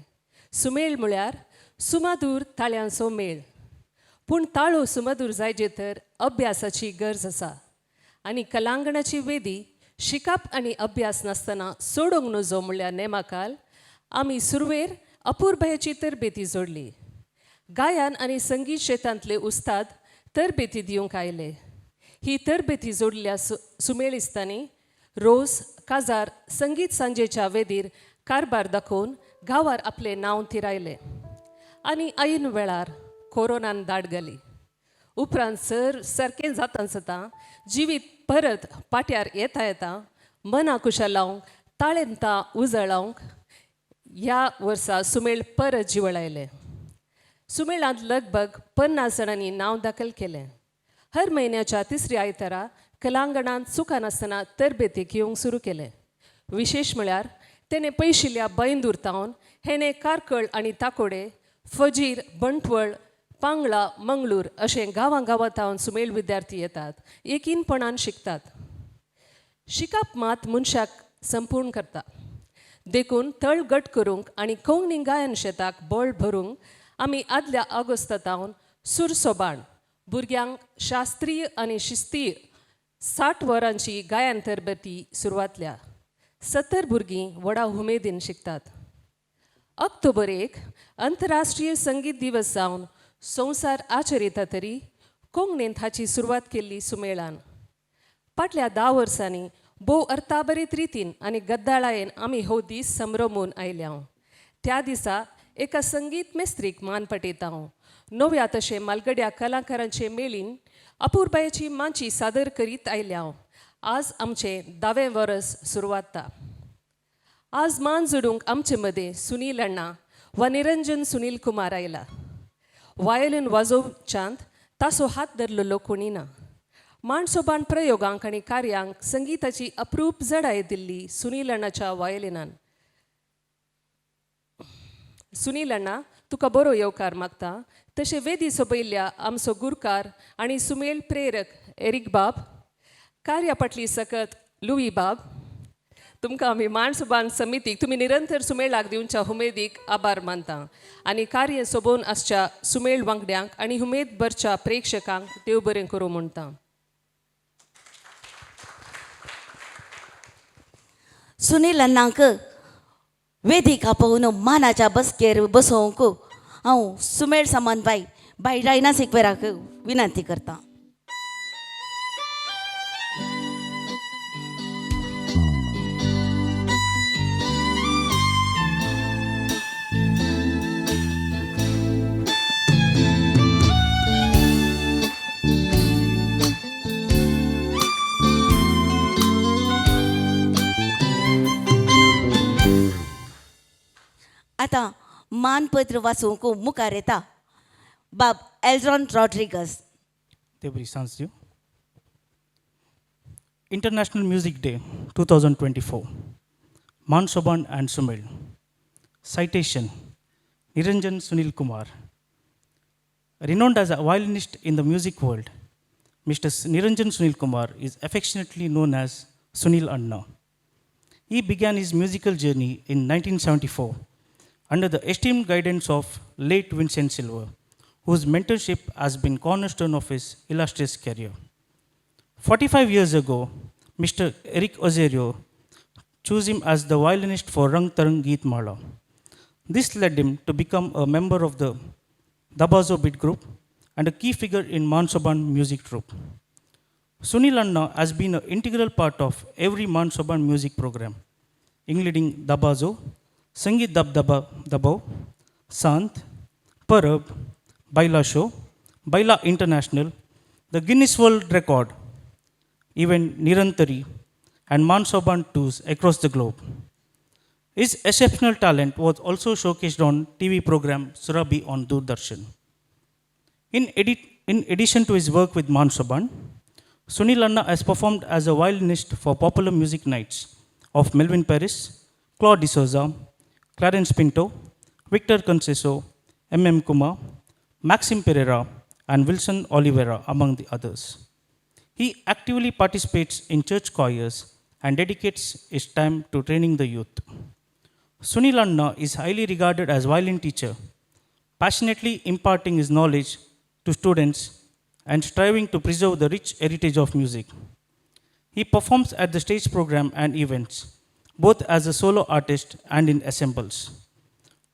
सुमेळ म्हळ्यार सुमादूर ताळ्यांचो मेळ. पूण ताळो सुमधूर जायजे तर अभ्यासाची गरज आसा आनी कलांगणाची वेदी शिकप आनी अभ्यास नासतना सोडूंक नजो म्हणल्यार नेमाकाल आमी सुरवेर अपुरबायेची तरबेती जोडली. गायन आनी संगीत शेतांतले उस्ताद तरबेती दिवंक आयले. ही तरबेती जोडल्या सुमेळिस्तांनी रोज काजार संगीत सांजेच्या वेदीर कारबार दाखोवन गांवार आपलें नांव थिरायलें आनी ऐन वेळार कोरोनान दाट घाली. उपरांत सर सारकें जाता जाता जिवीत परत पाट्यार येता येता मना कुशा लावंक ताळेंतां उजळावंक ह्या वर्सा सुमेळ परत जिवळायलें. सुमेळांत लगभग 50 जाणांनी नांव दाखल केलें. हर म्हयन्याच्या तिसऱ्या आयतारा कलांगणांत चुकनासतना तरबेती घेवंक सुरू केलें. विशेश म्हळ्यार तेणें पयशिल्ल्या बैंदूर तावन हेणें कारकळ आनी ताकोडे, फजीर, बंटवळ, पांगळा, मंगळूर अशें गांवां गांवां सुमेळ विद्यार्थी येतात, एकीनपणान शिकतात. शिकप मात मनशाक संपूर्ण करता. देखून तळ गट करूंक आनी कोंकणी गायन शेताक बळ भरूंक आमी आदल्या ऑगस्टा सुरसोबाण भुरग्यांक शास्त्रीय आनी शिस्तीय 60 वरांची गायन तरबेती सुरवातल्या. 70 भुरगीं व्हडा उमेदीन शिकतात. ऑक्टोबर 1 अंतरराष्ट्रीय संगीत दिवस जावन संवसार आचरिता तरी कोंकणींत हाची सुरवात केल्ली सुमेळान. फाटल्या 10 वर्सांनी भोव अर्थाभरीत रितीन आनी गद्दाळायेन आमी हो दीस संभ्रमून आयल्या. त्या दिसा एका संगीत मेस्त्रीक मान पटयता. नव्या तशें मालगड्या कलाकारांचे मेळीन अपुरबायेची माची सादर करीत आयल्या. आज आमचें 10वें वर्स सुरवातता. आज मान जोडूंक आमचे मदें सुनील अण्णा वा निरंजन सुनील कुमार आयला. वायोलीन वाजोवच्यांत तासो हात धरलेलो कोणी ना. माणसोबान प्रयोगांक आनी कार्यांक संगीताची अप्रूप जडाय दिल्ली सुनील अण्णाच्या वायोलिनान. सुनील अण्णा तुका बरो येवकार मागता. तशें वेदी सोबयल्ल्या आमचो गुरकार आनी सुमेळ प्रेरक एरीक बाब, कार्या फाटली सकत लुई बाब, तुमकां आमी माणसोबान समितीक तुमी निरंतर सुमेळाक दिवच्या उमेदीक आभार मानता आनी कार्य सोबोवन आसच्या सुमेळ वांगड्यांक आनी उमेद भरच्या प्रेक्षकांक देव बरें करूं म्हणटा. सुनील अण्णांक वेदीक आपोवन मानाच्या बसकेर बसोवंक हांव सुमेळ समन्वय बाई रायना सिक्वेराक विनंती करता. आतां मानपत्र वाचूंक मुखार येता बाब एल्ड्रॉन रॉड्रिगस. देव सांज दिवं. International Music Day 2024, Mansoban and Sumel. Citation, Niranjan Sunil Kumar. Renowned as a violinist in the music world, Mr. Niranjan Sunil Kumar is affectionately known as Sunil Anna. He began his musical journey in 1974 under the esteemed guidance of late Vincent Silver, whose mentorship has been cornerstone of his illustrious career. 45 years ago, Mr. Eric Ozerio chose him as the violinist for Rang Tarang Geet Mala. This led him to become a member of the Dabazo Beat Group and a key figure in Mansoban music troupe. Sunil Anna has been an integral part of every Mansoban music program, including Dabazo, Sangeet Dabdaba Dabao, Sant, Parab, Baila Show, Baila International, the Guinness World Record, even Nirantari, and Mansoban tours across the globe. His exceptional talent was also showcased on TV program Surabhi on Doordarshan. In addition to his work with Mansoban, Sunil Anna has performed as a violinist for popular music nights of Melvin Paris, Claude D'Souza, Clarence Pinto, Victor Conceso, M.M. Kumar, Maxim Pereira, and Wilson Oliveira, among the others. He actively participates in church choirs and dedicates his time to training the youth. Sunil Anna is highly regarded as violin teacher, passionately imparting his knowledge to students and striving to preserve the rich heritage of music. He performs at the stage program and events, both as a solo artist and in ensembles.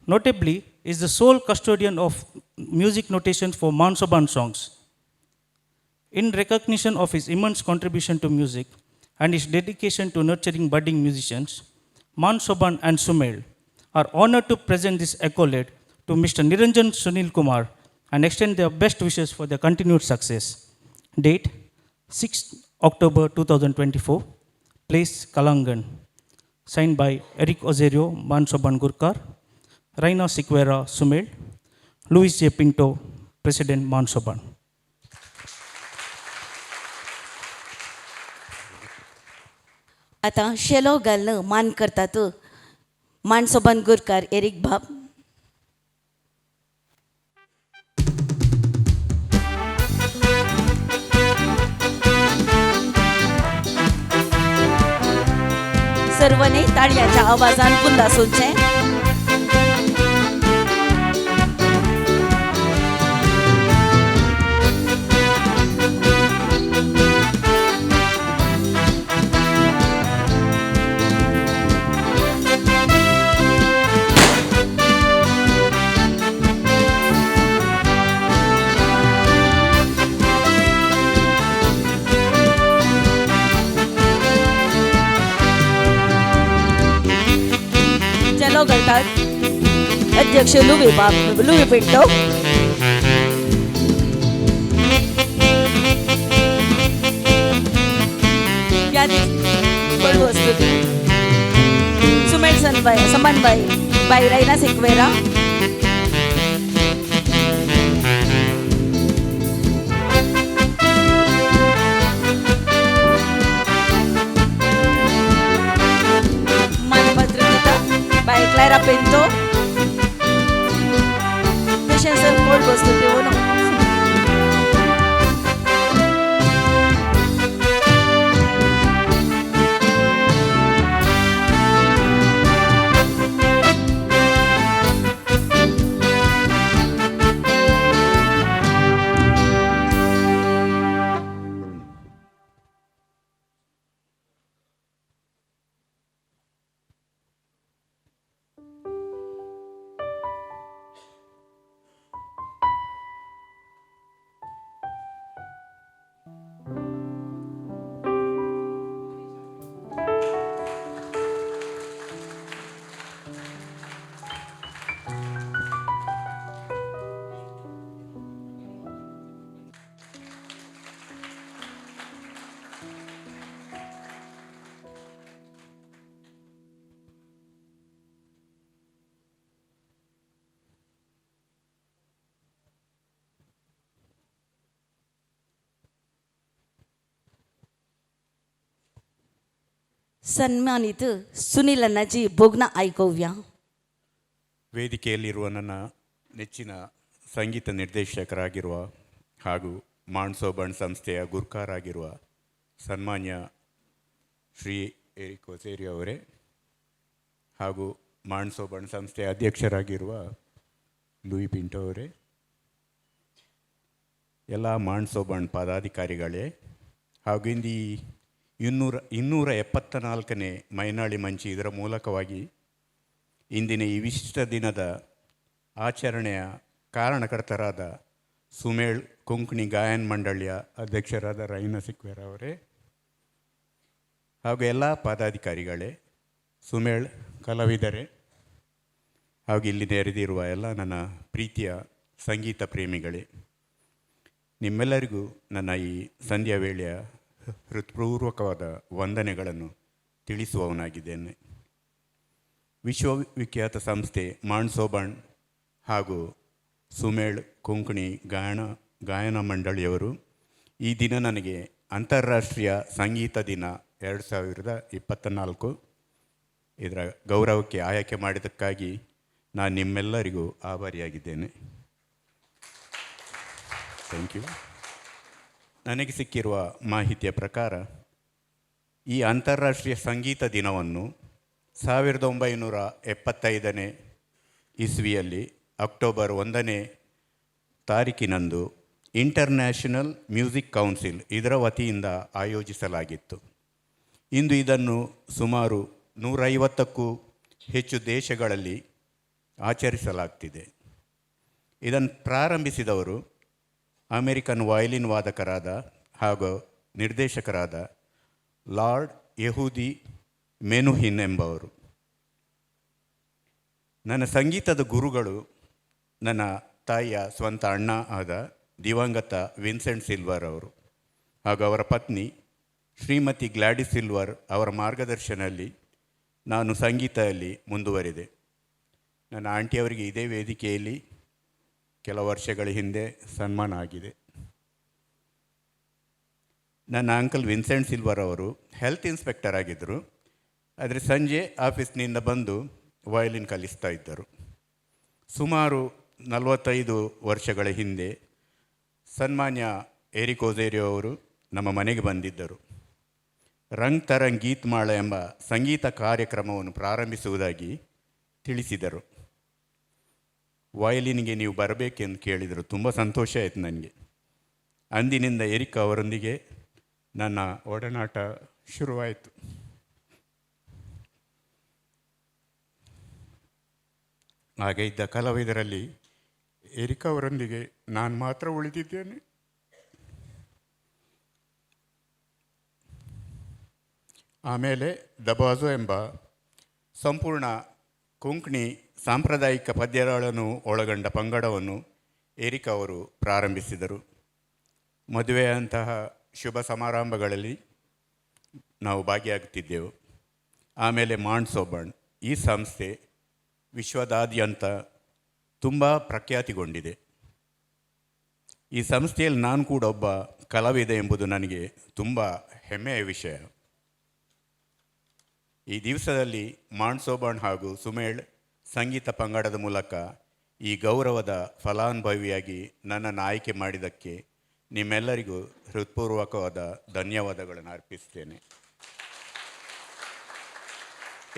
Notably, is the sole custodian of music notation for Mansoban songs. In recognition of his immense contribution to music and his dedication to nurturing budding musicians, Mansoban and Sumel are honored to present this accolade to Mr. Niranjan Sunil Kumar and extend their best wishes for their continued success. Date, 6th October 2024, place Kalangan. Signed by Eric Ozerio, Mansoban Gurkar, Raina Siqueira Sumel, Luis J. Pinto, President Mansoban. आतां शेलो घालून मान करतात मानसोबान गुरकार एरीक बाब. सर्वांनी ताळयांच्या आवाजान उल्हासूचें. घालतात अध्यक्ष लुवी बाब लुवी पिंटो. वस्तुती सुमेर सनबाई समनबाई बाई रैना सिक्वेरा. Clara Pinto, तशेंच कोल्ड वस्तू घेवन सन्मानीत सुनील अण्णाची भोगणां आयकुया. ವೇದಿಕೆಯಲ್ಲಿರುವ ನನ್ನ ನೆಚ್ಚಿನ ಸಂಗೀತ ನಿರ್ದೇಶಕರಾಗಿರುವ ಹಾಗೂ ಮಾಣ್ಸೋಬಣ್ ಸಂಸ್ಥೆಯ ಗುರ್ಕಾರಾಗಿರುವ ಸನ್ಮಾನ್ಯ ಶ್ರೀ ಎರಿಕ್ ಒಸೇರಿ ಅವರೇ ಹಾಗೂ ಮಾಣ್ಸೋಬಣ್ ಸಂಸ್ಥೆಯ ಅಧ್ಯಕ್ಷರಾಗಿರುವ ಲೂಯಿ ಪಿಂಟೋ ಅವರೇ, ಎಲ್ಲ ಮಾಣ್ಸೋಬಣ್ ಪದಾಧಿಕಾರಿಗಳೇ ಹಾಗೂ ಇಂದು ಈ 274ನೇ ಮೈನಾಳಿ ಮಂಚಿ ಇದರ ಮೂಲಕವಾಗಿ ಇಂದಿನ ಈ ವಿಶಿಷ್ಟ ದಿನದ ಆಚರಣೆಯ ಕಾರಣಕರ್ತರಾದ ಸುಮೇಳ್ ಕೊಂಕಣಿ ಗಾಯನ್ ಮಂಡಳಿಯ ಅಧ್ಯಕ್ಷರಾದ ರೈನ ಸಿಕ್ವೇರ ಅವರೇ ಹಾಗೂ ಎಲ್ಲ ಪದಾಧಿಕಾರಿಗಳೇ, ಸುಮೇಳ್ ಕಲಾವಿದರೆ ಹಾಗೂ ಇಲ್ಲಿ ನೆರೆದಿರುವ ಎಲ್ಲ ನನ್ನ ಪ್ರೀತಿಯ ಸಂಗೀತ ಪ್ರೇಮಿಗಳೇ, ನಿಮ್ಮೆಲ್ಲರಿಗೂ ನನ್ನ ಈ ಸಂಧ್ಯಾ ವೇಳೆಯ ಹೃತ್ಪೂರ್ವಕವಾದ ವಂದನೆಗಳನ್ನು ತಿಳಿಸುವವನಾಗಿದ್ದೇನೆ. ವಿಶ್ವವಿಖ್ಯಾತ ಸಂಸ್ಥೆ ಮಾಣ್ಸೋಬಣ್ ಹಾಗೂ ಸುಮೇಳ್ ಕೊಂಕಣಿ ಗಾಯನ ಮಂಡಳಿಯವರು ಈ ದಿನ ನನಗೆ ಅಂತಾರಾಷ್ಟ್ರೀಯ ಸಂಗೀತ ದಿನ 2024 ಇದರ ಗೌರವಕ್ಕೆ ಆಯ್ಕೆ ಮಾಡಿದ್ದಕ್ಕಾಗಿ ನಾನು ನಿಮ್ಮೆಲ್ಲರಿಗೂ ಆಭಾರಿಯಾಗಿದ್ದೇನೆ. Thank you. ನನಗೆ ಸಿಕ್ಕಿರುವ ಮಾಹಿತಿಯ ಪ್ರಕಾರ ಈ ಅಂತಾರಾಷ್ಟ್ರೀಯ ಸಂಗೀತ ದಿನವನ್ನು 1975ನೇ ಇಸ್ವಿಯಲ್ಲಿ ಅಕ್ಟೋಬರ್ 1ನೇ ತಾರೀಕಿನಂದು ಇಂಟರ್ನ್ಯಾಷನಲ್ ಮ್ಯೂಸಿಕ್ ಕೌನ್ಸಿಲ್ ಇದರ ವತಿಯಿಂದ ಆಯೋಜಿಸಲಾಗಿತ್ತು. ಇಂದು ಇದನ್ನು ಸುಮಾರು 150ಕ್ಕೂ ಹೆಚ್ಚು ದೇಶಗಳಲ್ಲಿ ಆಚರಿಸಲಾಗ್ತಿದೆ. ಇದನ್ನು ಪ್ರಾರಂಭಿಸಿದವರು ಅಮೆರಿಕನ್ ವಯಲಿನ್ ವಾದಕರಾದ ಹಾಗೂ ನಿರ್ದೇಶಕರಾದ ಲಾರ್ಡ್ ಯಹೂದಿ ಮೆನುಹಿನ್ ಎಂಬವರು. ನನ್ನ ಸಂಗೀತದ ಗುರುಗಳು ನನ್ನ ತಾಯಿಯ ಸ್ವಂತ ಅಣ್ಣ ಆದ ದಿವಂಗತ ವಿನ್ಸೆಂಟ್ ಸಿಲ್ವರ್ ಅವರು ಹಾಗೂ ಅವರ ಪತ್ನಿ ಶ್ರೀಮತಿ ಗ್ಲಾಡಿಸ್ ಸಿಲ್ವರ್ ಅವರ ಮಾರ್ಗದರ್ಶನದಲ್ಲಿ ನಾನು ಸಂಗೀತದಲ್ಲಿ ಮುಂದುವರಿದೆ. ನನ್ನ ಆಂಟಿಯವರಿಗೆ ಇದೇ ವೇದಿಕೆಯಲ್ಲಿ ಕೆಲ ವರ್ಷಗಳ ಹಿಂದೆ ಸನ್ಮಾನ ಆಗಿದೆ. ನನ್ನ ಅಂಕಲ್ ವಿನ್ಸೆಂಟ್ ಸಿಲ್ವರ್ ಅವರು ಹೆಲ್ತ್ ಇನ್ಸ್ಪೆಕ್ಟರ್ ಆಗಿದ್ದರು. ಆದರೆ ಸಂಜೆ ಆಫೀಸ್ನಿಂದ ಬಂದು ವಯಲಿನ್ ಕಲಿಸ್ತಾ ಇದ್ದರು. ಸುಮಾರು 45 ವರ್ಷಗಳ ಹಿಂದೆ ಸನ್ಮಾನ್ಯ ಎರಿಕ್ ಓಝೇರಿಯೋ ಅವರು ನಮ್ಮ ಮನೆಗೆ ಬಂದಿದ್ದರು. ರಂಗ್ ತರಂಗ್ ಗೀತ್ಮಾಳ ಎಂಬ ಸಂಗೀತ ಕಾರ್ಯಕ್ರಮವನ್ನು ಪ್ರಾರಂಭಿಸುವುದಾಗಿ ತಿಳಿಸಿದರು. ವಯಲಿನ್ಗೆ ನೀವು ಬರಬೇಕೆಂದು ಕೇಳಿದರು. ತುಂಬ ಸಂತೋಷ ಆಯಿತು ನನಗೆ. ಅಂದಿನಿಂದ ಎರಿಕ್ ಅವರೊಂದಿಗೆ ನನ್ನ ಒಡನಾಟ ಶುರುವಾಯಿತು. ಆಗ ಇದ್ದ ಕಲಾವಿದರಲ್ಲಿ ಎರಿಕ್ ಅವರೊಂದಿಗೆ ನಾನು ಮಾತ್ರ ಉಳಿದಿದ್ದೇನೆ. ಆಮೇಲೆ ದಬಾಜೋ ಎಂಬ ಸಂಪೂರ್ಣ ಕೊಂಕಣಿ ಸಾಂಪ್ರದಾಯಿಕ ಪದ್ಯಗಳನ್ನು ಒಳಗೊಂಡ ಪಂಗಡವನ್ನು ಎರಿಕ್ ಅವರು ಪ್ರಾರಂಭಿಸಿದರು. ಮದುವೆಯಂತಹ ಶುಭ ಸಮಾರಂಭಗಳಲ್ಲಿ ನಾವು ಭಾಗಿಯಾಗುತ್ತಿದ್ದೆವು. ಆಮೇಲೆ ಮಾಣ್ಸೋಬಣ್ ಈ ಸಂಸ್ಥೆ ವಿಶ್ವದಾದ್ಯಂತ ತುಂಬ ಪ್ರಖ್ಯಾತಿಗೊಂಡಿದೆ. ಈ ಸಂಸ್ಥೆಯಲ್ಲಿ ನಾನು ಕೂಡ ಒಬ್ಬ ಕಲಾವಿದ ಎಂಬುದು ನನಗೆ ತುಂಬ ಹೆಮ್ಮೆಯ ವಿಷಯ. ಈ ದಿವಸದಲ್ಲಿ ಮಾಣ್ಸೋಬಣ್ ಹಾಗೂ ಸುಮೇಳ್ ಸಂಗೀತ ಪಂಗಡದ ಮೂಲಕ ಈ ಗೌರವದ ಫಲಾನುಭವಿಯಾಗಿ ನನ್ನನ್ನು ಆಯ್ಕೆ ಮಾಡಿದ್ದಕ್ಕೆ ನಿಮ್ಮೆಲ್ಲರಿಗೂ ಹೃತ್ಪೂರ್ವಕವಾದ ಧನ್ಯವಾದಗಳನ್ನು ಅರ್ಪಿಸ್ತೇನೆ.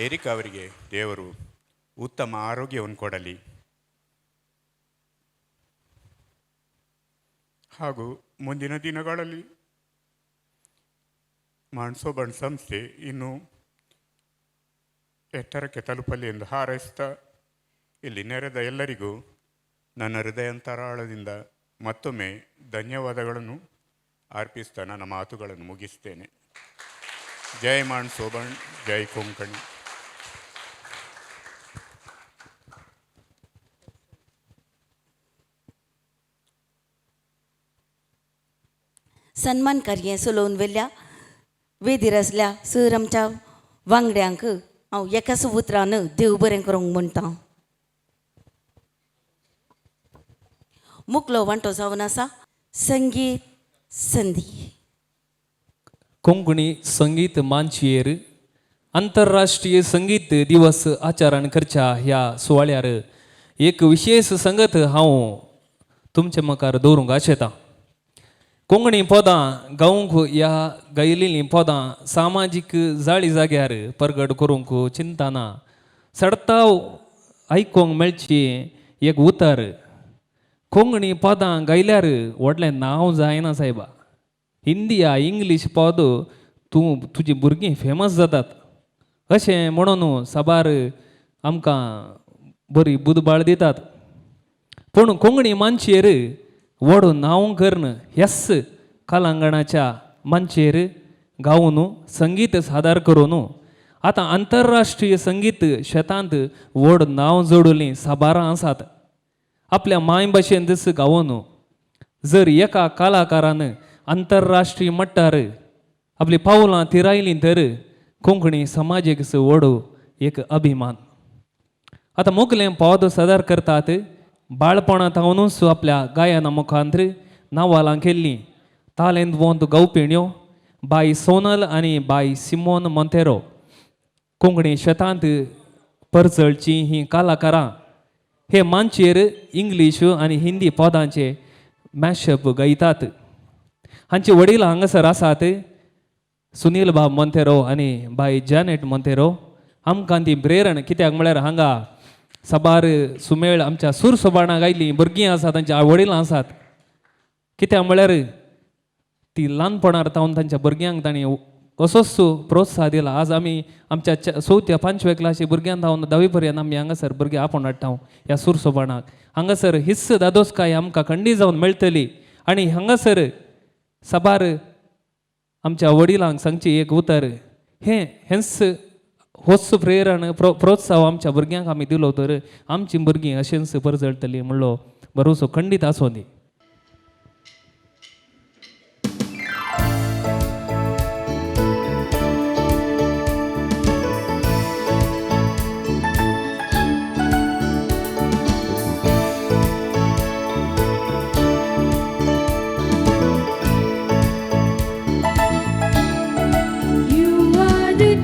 ಎರಿಕ್ ಅವರಿಗೆ ದೇವರು ಉತ್ತಮ ಆರೋಗ್ಯವನ್ನು ಕೊಡಲಿ ಹಾಗೂ ಮುಂದಿನ ದಿನಗಳಲ್ಲಿ ಮಾಣ್ಸೋಬಣ್ ಸಂಸ್ಥೆ ಇನ್ನೂ ಎತ್ತರಕ್ಕೆ ತಲುಪಲಿ ಎಂದು ಹಾರೈಸ್ತಾ ಇಲ್ಲಿ ನೆರೆದ ಎಲ್ಲರಿಗೂ ನನ್ನ ಹೃದಯಾಂತರಾಳದಿಂದ ಮತ್ತೊಮ್ಮೆ ಧನ್ಯವಾದಗಳನ್ನು ಅರ್ಪಿಸ್ತಾ ನನ್ನ ಮಾತುಗಳನ್ನು ಮುಗಿಸ್ತೇನೆ. ಜೈ ಮಾಣ್ಸೋಬಣ್, ಜೈ ಕೊಂಕಣಿ. सन्मान कार्य सोलोवन वेल्या वेदीर आसल्या सर आमच्या वांगड्यांक हांव एकाच उतरान देव बरें करूंक म्हणटा. मुकलो वांटो जावन आसा संगीत संदी. कोंकणी संगीत मांचयेर आंतरराष्ट्रीय संगीत दिवस आचरण करच्या ह्या सुवाळ्यार एक विशेष संगत हांव तुमचे मुखार दवरूंक आशेतां. कोंकणी पदां गावंक ह्या गायलेलीं पदां सामाजीक जाळी जाग्यार परगट करूंक चिंतना सडताव आयकूंक मेळची एक उतर, कोंकणी पदां गायल्यार व्हडलें नांव जायना सायबा. हिंदी या इंग्लीश पद तूं तुजी भुरगीं फेमस जातात अशें म्हणून साबार आमकां बरी बुदबाळ दितात. पूण कोंकणी मानचेर व्हड नांव करून ह्याच कलांगणाच्या मानचेर गावन संगीत सादर करून आतां आंतरराष्ट्रीय संगीत शेतांत व्हड नांव जोडलीं साबारां आसात. आपल्या मायभाशेन दस गावन जर एका कलाकारान आंतरराष्ट्रीय मट्टार आपली पावलां थिरायलीं तर कोंकणी समाजेक व्हड एक अभिमान. आतां मोगलें पद सादर करतात बाळपणां थावनूच आपल्या गायना मुखांत नांवालां केल्लीं तालेंत वोंत गावपिण्यो बाय सोनल आनी बाय सिमोन मोंतेरो कोंकणी शेतांत परजळचीं हीं कलाकारां हे मांचेर इंग्लीश आनी हिंदी पदांचे मॅशअप गायतात. हांचे वडील हांगासर आसात सुनील बाब मोंतेरो आनी बाय जॅनेट मोंतेरो. आमकां ती प्रेरण कित्याक म्हळ्यार हांगा साबार सुमेळ आमच्या सूर सोबाणां गायलीं भुरगीं आसात, तांच्या वडिलां आसात. कित्याक म्हळ्यार ती ल्हानपणार तावन तांच्या भुरग्यांक तांणी असोच प्रोत्साह दिला. आज आमी आमच्या चवथ्या पांचव्या क्लासी भुरग्यां धांवन धावी पर्यंत आमी हांगासर भुरगे आपोवन हाडटा ह्या सूर सोबाणाक. हांगासर हीच दादोसकाय आमकां खंडी जावन मेळटली. आनी हांगासर साबार आमच्या वडिलांक सांगची एक उतर, हें हेंच होच प्रेरण प्रोत्साह आमच्या भुरग्यांक आमी दिलो तर आमचीं भुरगीं अशेंच परजळटलीं म्हणलो भरोसो खंडीत आसूं दी.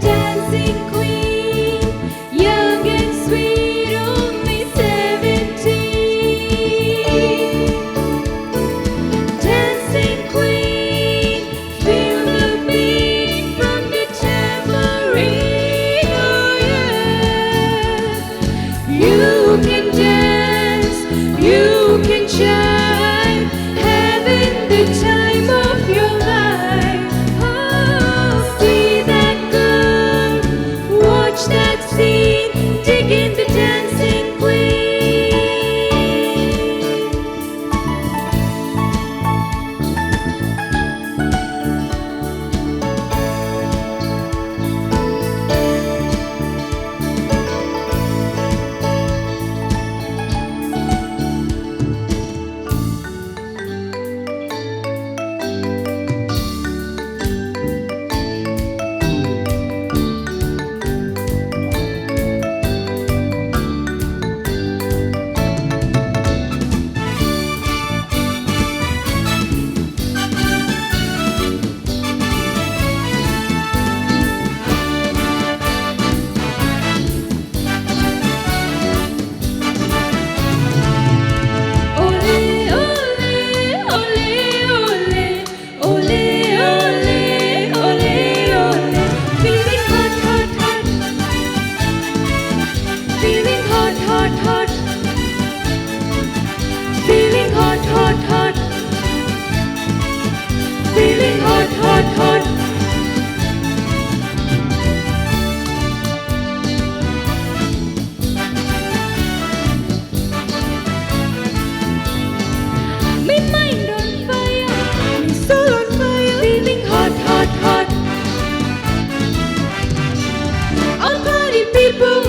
Dancing queen, young and sweet, only 17. Dancing queen, feel the beat from the tambourine. Oh yeah, you can dance, you can shine, having the time of your life. Oh, see that girl, watch that scene, dig in the dancing queen. Ole, ole, ole, ole, ole, ole, ole, ole. Feeling hot, hot, hot. Feeling hot, hot, hot. Feeling hot, hot, hot. Feeling hot, hot, hot. Me mind on fire, me soul on fire, feeling hot, hot, hot. All party people,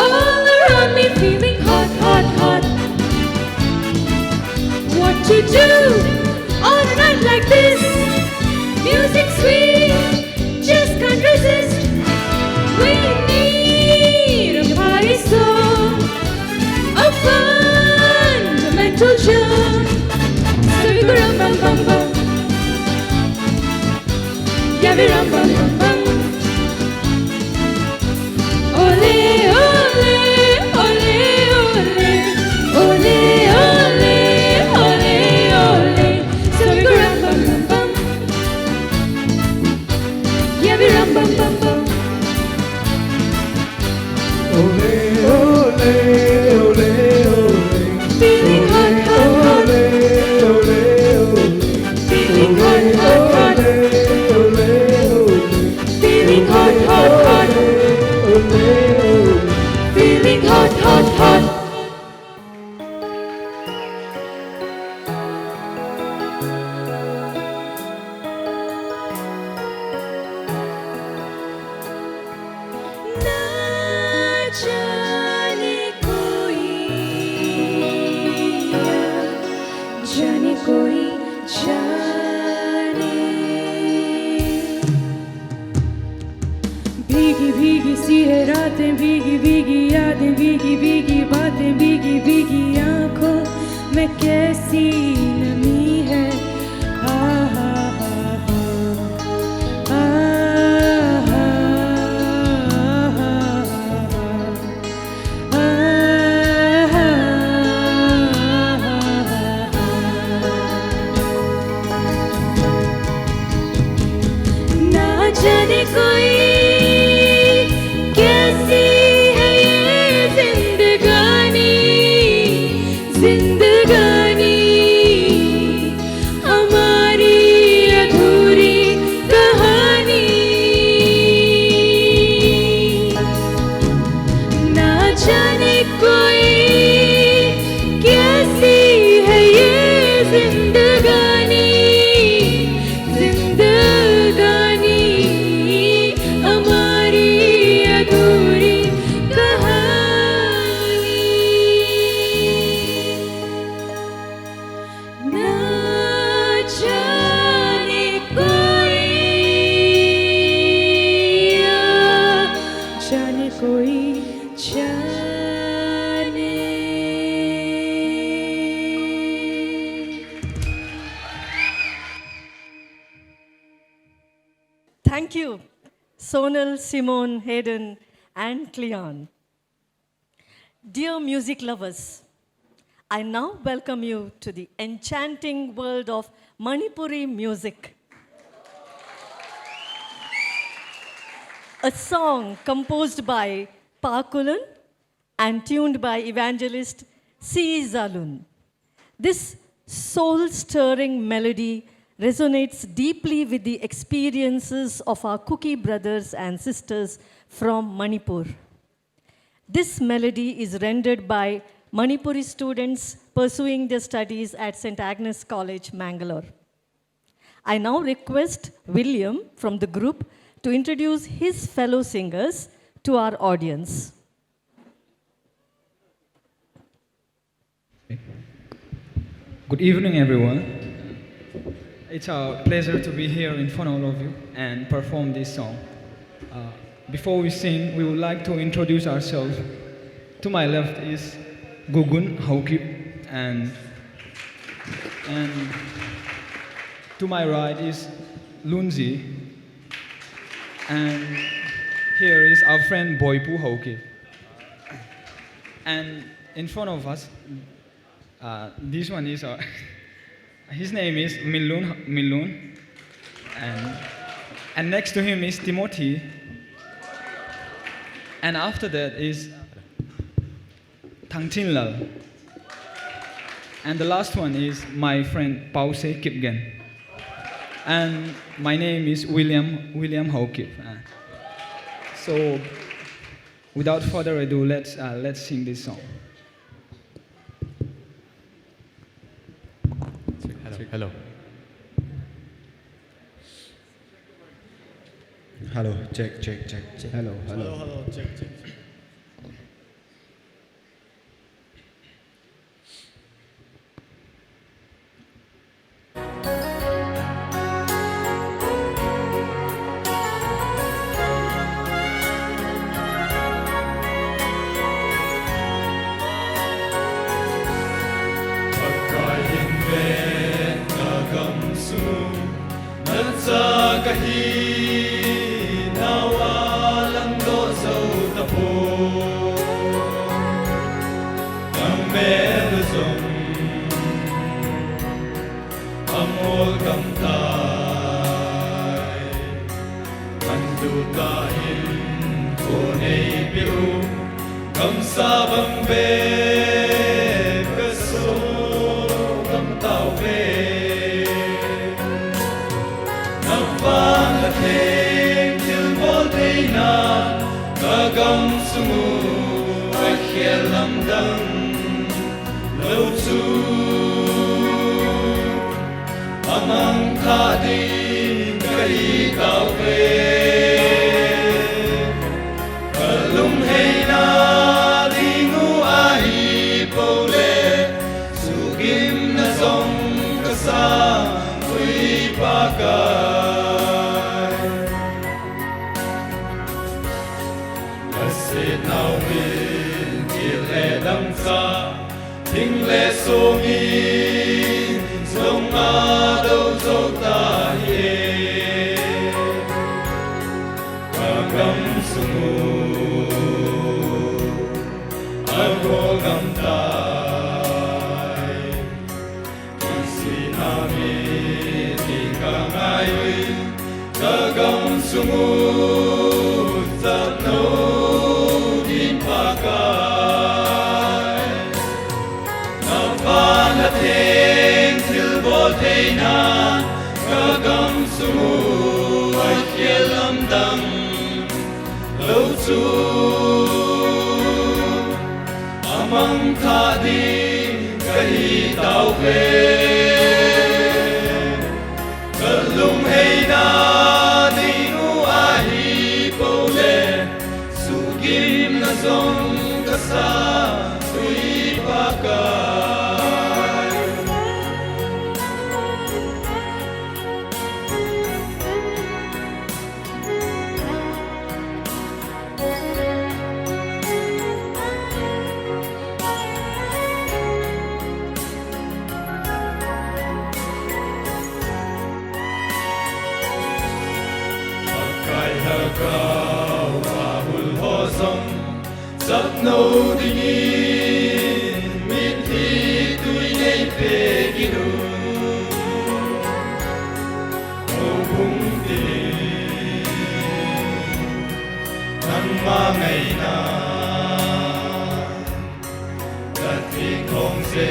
all around me, feeling hot, hot, hot. What to do on a night like this? Music sweet, just can't resist. We need a party song, a fundamental jump. So we go rum bum bum bum. Yeah, we rum bum bum bum. कैसी नमी है। आ हा हा हा हा हा हा। ना जाने कोई कैसी है ये जिंदगानी, जिंदगानी हमारी अधूरी कहानी। ना जाने कोई कैसी है ये जिंदगानी, जिंदगानी हमारी अधूरी कहानी। ना जाने कोई, जाने कोई जाने। Thank you, Sonal, Simone, Hayden, and Cleon. Dear music lovers, I now welcome you to the enchanting world of Manipuri music. A song composed by Pakulan and tuned by evangelist C. Zalun. This soul-stirring melody resonates deeply with the experiences of our Kuki brothers and sisters from Manipur. This melody is rendered by Manipuri students pursuing their studies at St. Agnes College, Mangalore. I now request William from the group to introduce his fellow singers to our audience. Good evening, everyone. It's a pleasure to be here in front of all of you and perform this song. Before we sing, we would like to introduce ourselves. To my left is Gugun Haokip, and to my right is Lunzi, and here is our friend Boipu Haokip. And in front of us, this one is our his name is Milun, and next to him is Timothy, and after that is Tangtinlal, and the last one is my friend Pause Kipgen, and my name is William Haokip. So, without further ado, let's sing this song. Hello. Hello, check, check, check. Hello, hello. Hello, hello, check, check, check. Thing le sungin zong a do zo ta ye Ka gam sungu A go gam tai Isi na mi ti ka ngai Ka gam sungu Zap no din pa kai Na pa na theng thil bo thei na Ka gam sungu Ai khia lam dang Lo chu Amang tha ding Ka hi tau ve Ka lung hei na Di nu a hi po le Su kim na zong ka sa Tui pa kai Kai ha kau a hul ho zong Zap no dingin Mit hi tui nei pe ginu Ho bung ti Nang ma ngai na Dat vi kong se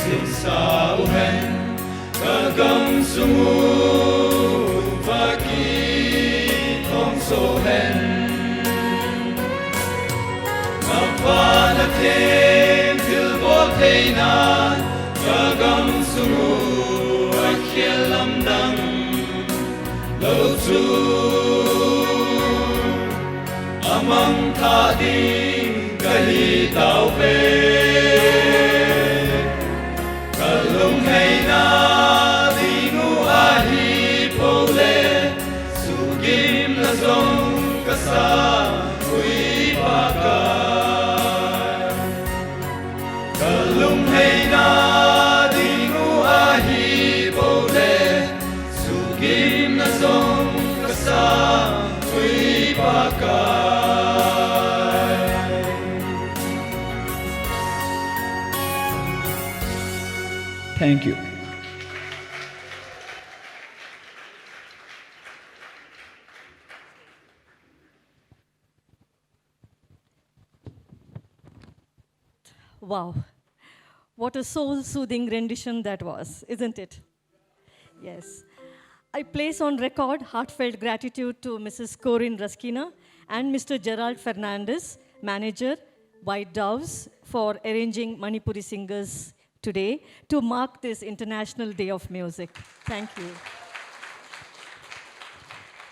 sim sa u hen Ka gam sungu Va ki tong so hen Na pa na theng thil bo thei na Ka gam sungu A khia lam dang Lo chu Amang tha ding Ka hi tau ve Ka lung hei na Di ngu a hi po le Su kim na zong Ka sa Ui pa kai Ka lung hei na Di ngu a hi po le Su kim na zong Ka sa Ui pa kai Thank you. Wow, what a soul-soothing rendition that was, isn't it? Yes. I place on record heartfelt gratitude to Mrs. Corinne Raskina and Mr. Gerald Fernandez, manager, White Doves, for arranging Manipuri singers today to mark this International Day of Music. Thank you.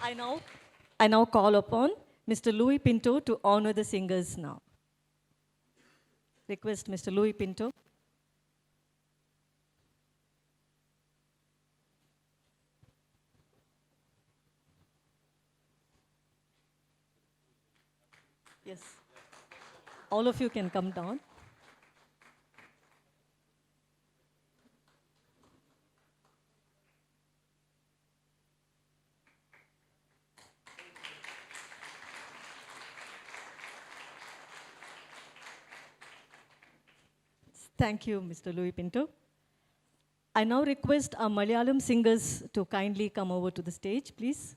I now call upon Mr. Louis Pinto to honor the singers now. Request Mr. Louis Pinto. Yes. All of you can come down. Thank you, Mr. Louis Pinto. I now request our Malayalam singers to kindly come over to the stage, please.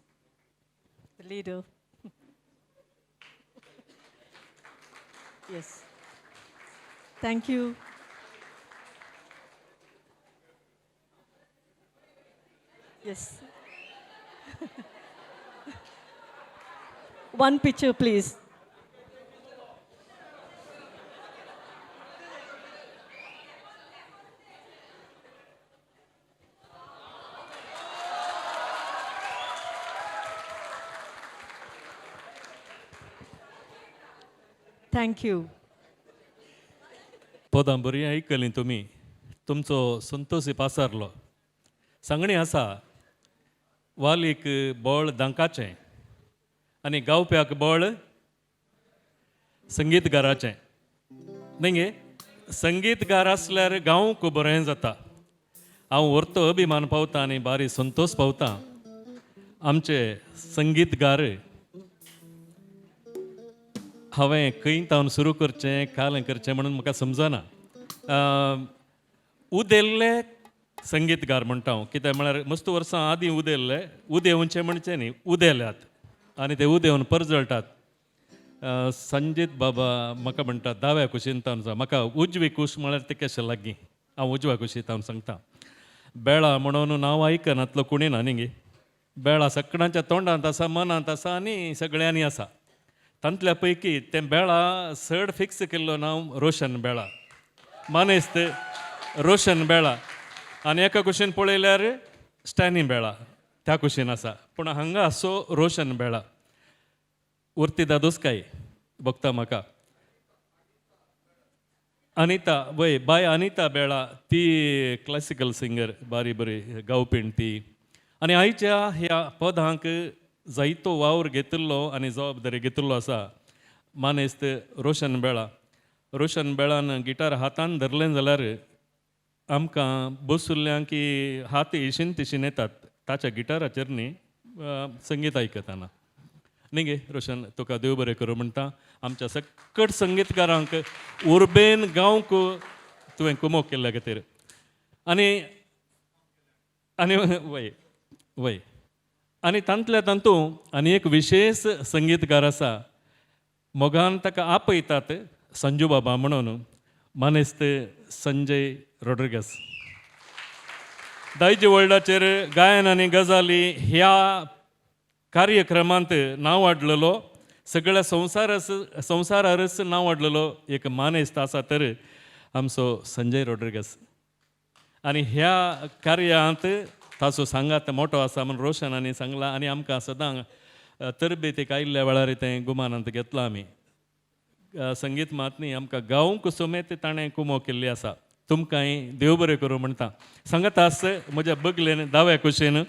The leader. Yes. Thank you. Yes. One picture, please. Thank you. पदां बरीं आयकलीं तुमी, तुमचो संतोष पासारलो. सांगणी आसा, वालीक बळ दांकाचें आनी गावप्याक बळ संगीतगाराचें, न्ही गे? संगीतकार आसल्यार गावंक बरें जाता. हांव व्हरतो अभिमान पावता आनी बारी संतोश पावता. आमचे संगीतकार हांवें खंय तावन सुरू करचें कालें करचें म्हणून म्हाका समजना. उदेल्ले संगीतकार म्हणटा हांव, कित्याक म्हळ्यार मस्त वर्सां आदीं उदेल्ले, उदेवचें म्हणचें न्ही, उदेल्यात आनी ते उदेवन परजळटात. संजीत बाबा म्हाका म्हणटा दाव्या कुशीन तावन, म्हाका उजवी कूश म्हळ्यार ते कशें लागीं, हांव उजव्या कुशीत हांव सांगता. बेळा म्हणून नांव आयकनातलो कोणी ना न्ही गे, बेळा सगळ्यांच्या तोंडांत आसा, मनांत आसा आनी सगळ्यांनी आसा. तांतल्या पैकी तें बेळा चड फिक्स केल्लो नांव रोशन बेळा, मानेस्त रोशन बेळा. आनी एका कुशीन पळयल्यार स्टॅनी बेळा त्या कुशीन आसा, पूण हांगा आसो रोशन बेळा. उर्ती दादोसकाय बघता म्हाका. अनिता वय बाय अनिता बेळा ती क्लासिकल सिंगर, बारी बरी गावपीण ती. आनी आयच्या ह्या पदांक जायतो वावर घेतिल्लो आनी जबाबदारी घेतिल्लो आसा मानेस्त रोशन बेळा. रोशन बेळान गिटार हातान धरलें जाल्यार आमकां बसुल्ल्यांक की हात इशीन तिशीन येतात ताच्या गिटाराचेर न्ही संगीत आयकतना. न्ही गे रोशन, तुका देव बरें करूं म्हणटा. आमच्या सकट संगीतकारांक उर्बेन गावंक तुवें कुमोक केल्ल्या खातीर. आनी आनी वय वय आनी तांतल्या तातूंत आनी एक विशेश संगीतकार आसा, मोगान ताका आपयतात संजू बाबा म्हणून, मानेस्त संजय रोड्रिगस. दायज वर्ल्डाचेर गायन आनी गजाली ह्या कार्यक्रमांत नांव हाडलेलो, सगळ्या संवसारारच नांव हाडलेलो एक मानेस्त आसा तर आमचो संजय रोड्रिगस. आनी ह्या कार्यांत ताचो सांगात मोटो आसा म्हूण रोशनांनी सांगलां आनी आमकां सदां तरबेतीक आयिल्ल्या वेळार तें गुमानांत घेतलां आमी. संगीत मात न्ही, आमकां गावंक समेत ताणें कुमो केल्ली आसा. तुमकांय देव बरें करूं म्हणटा. सांगत आस म्हज्या बगलेन दाव्या कुशीन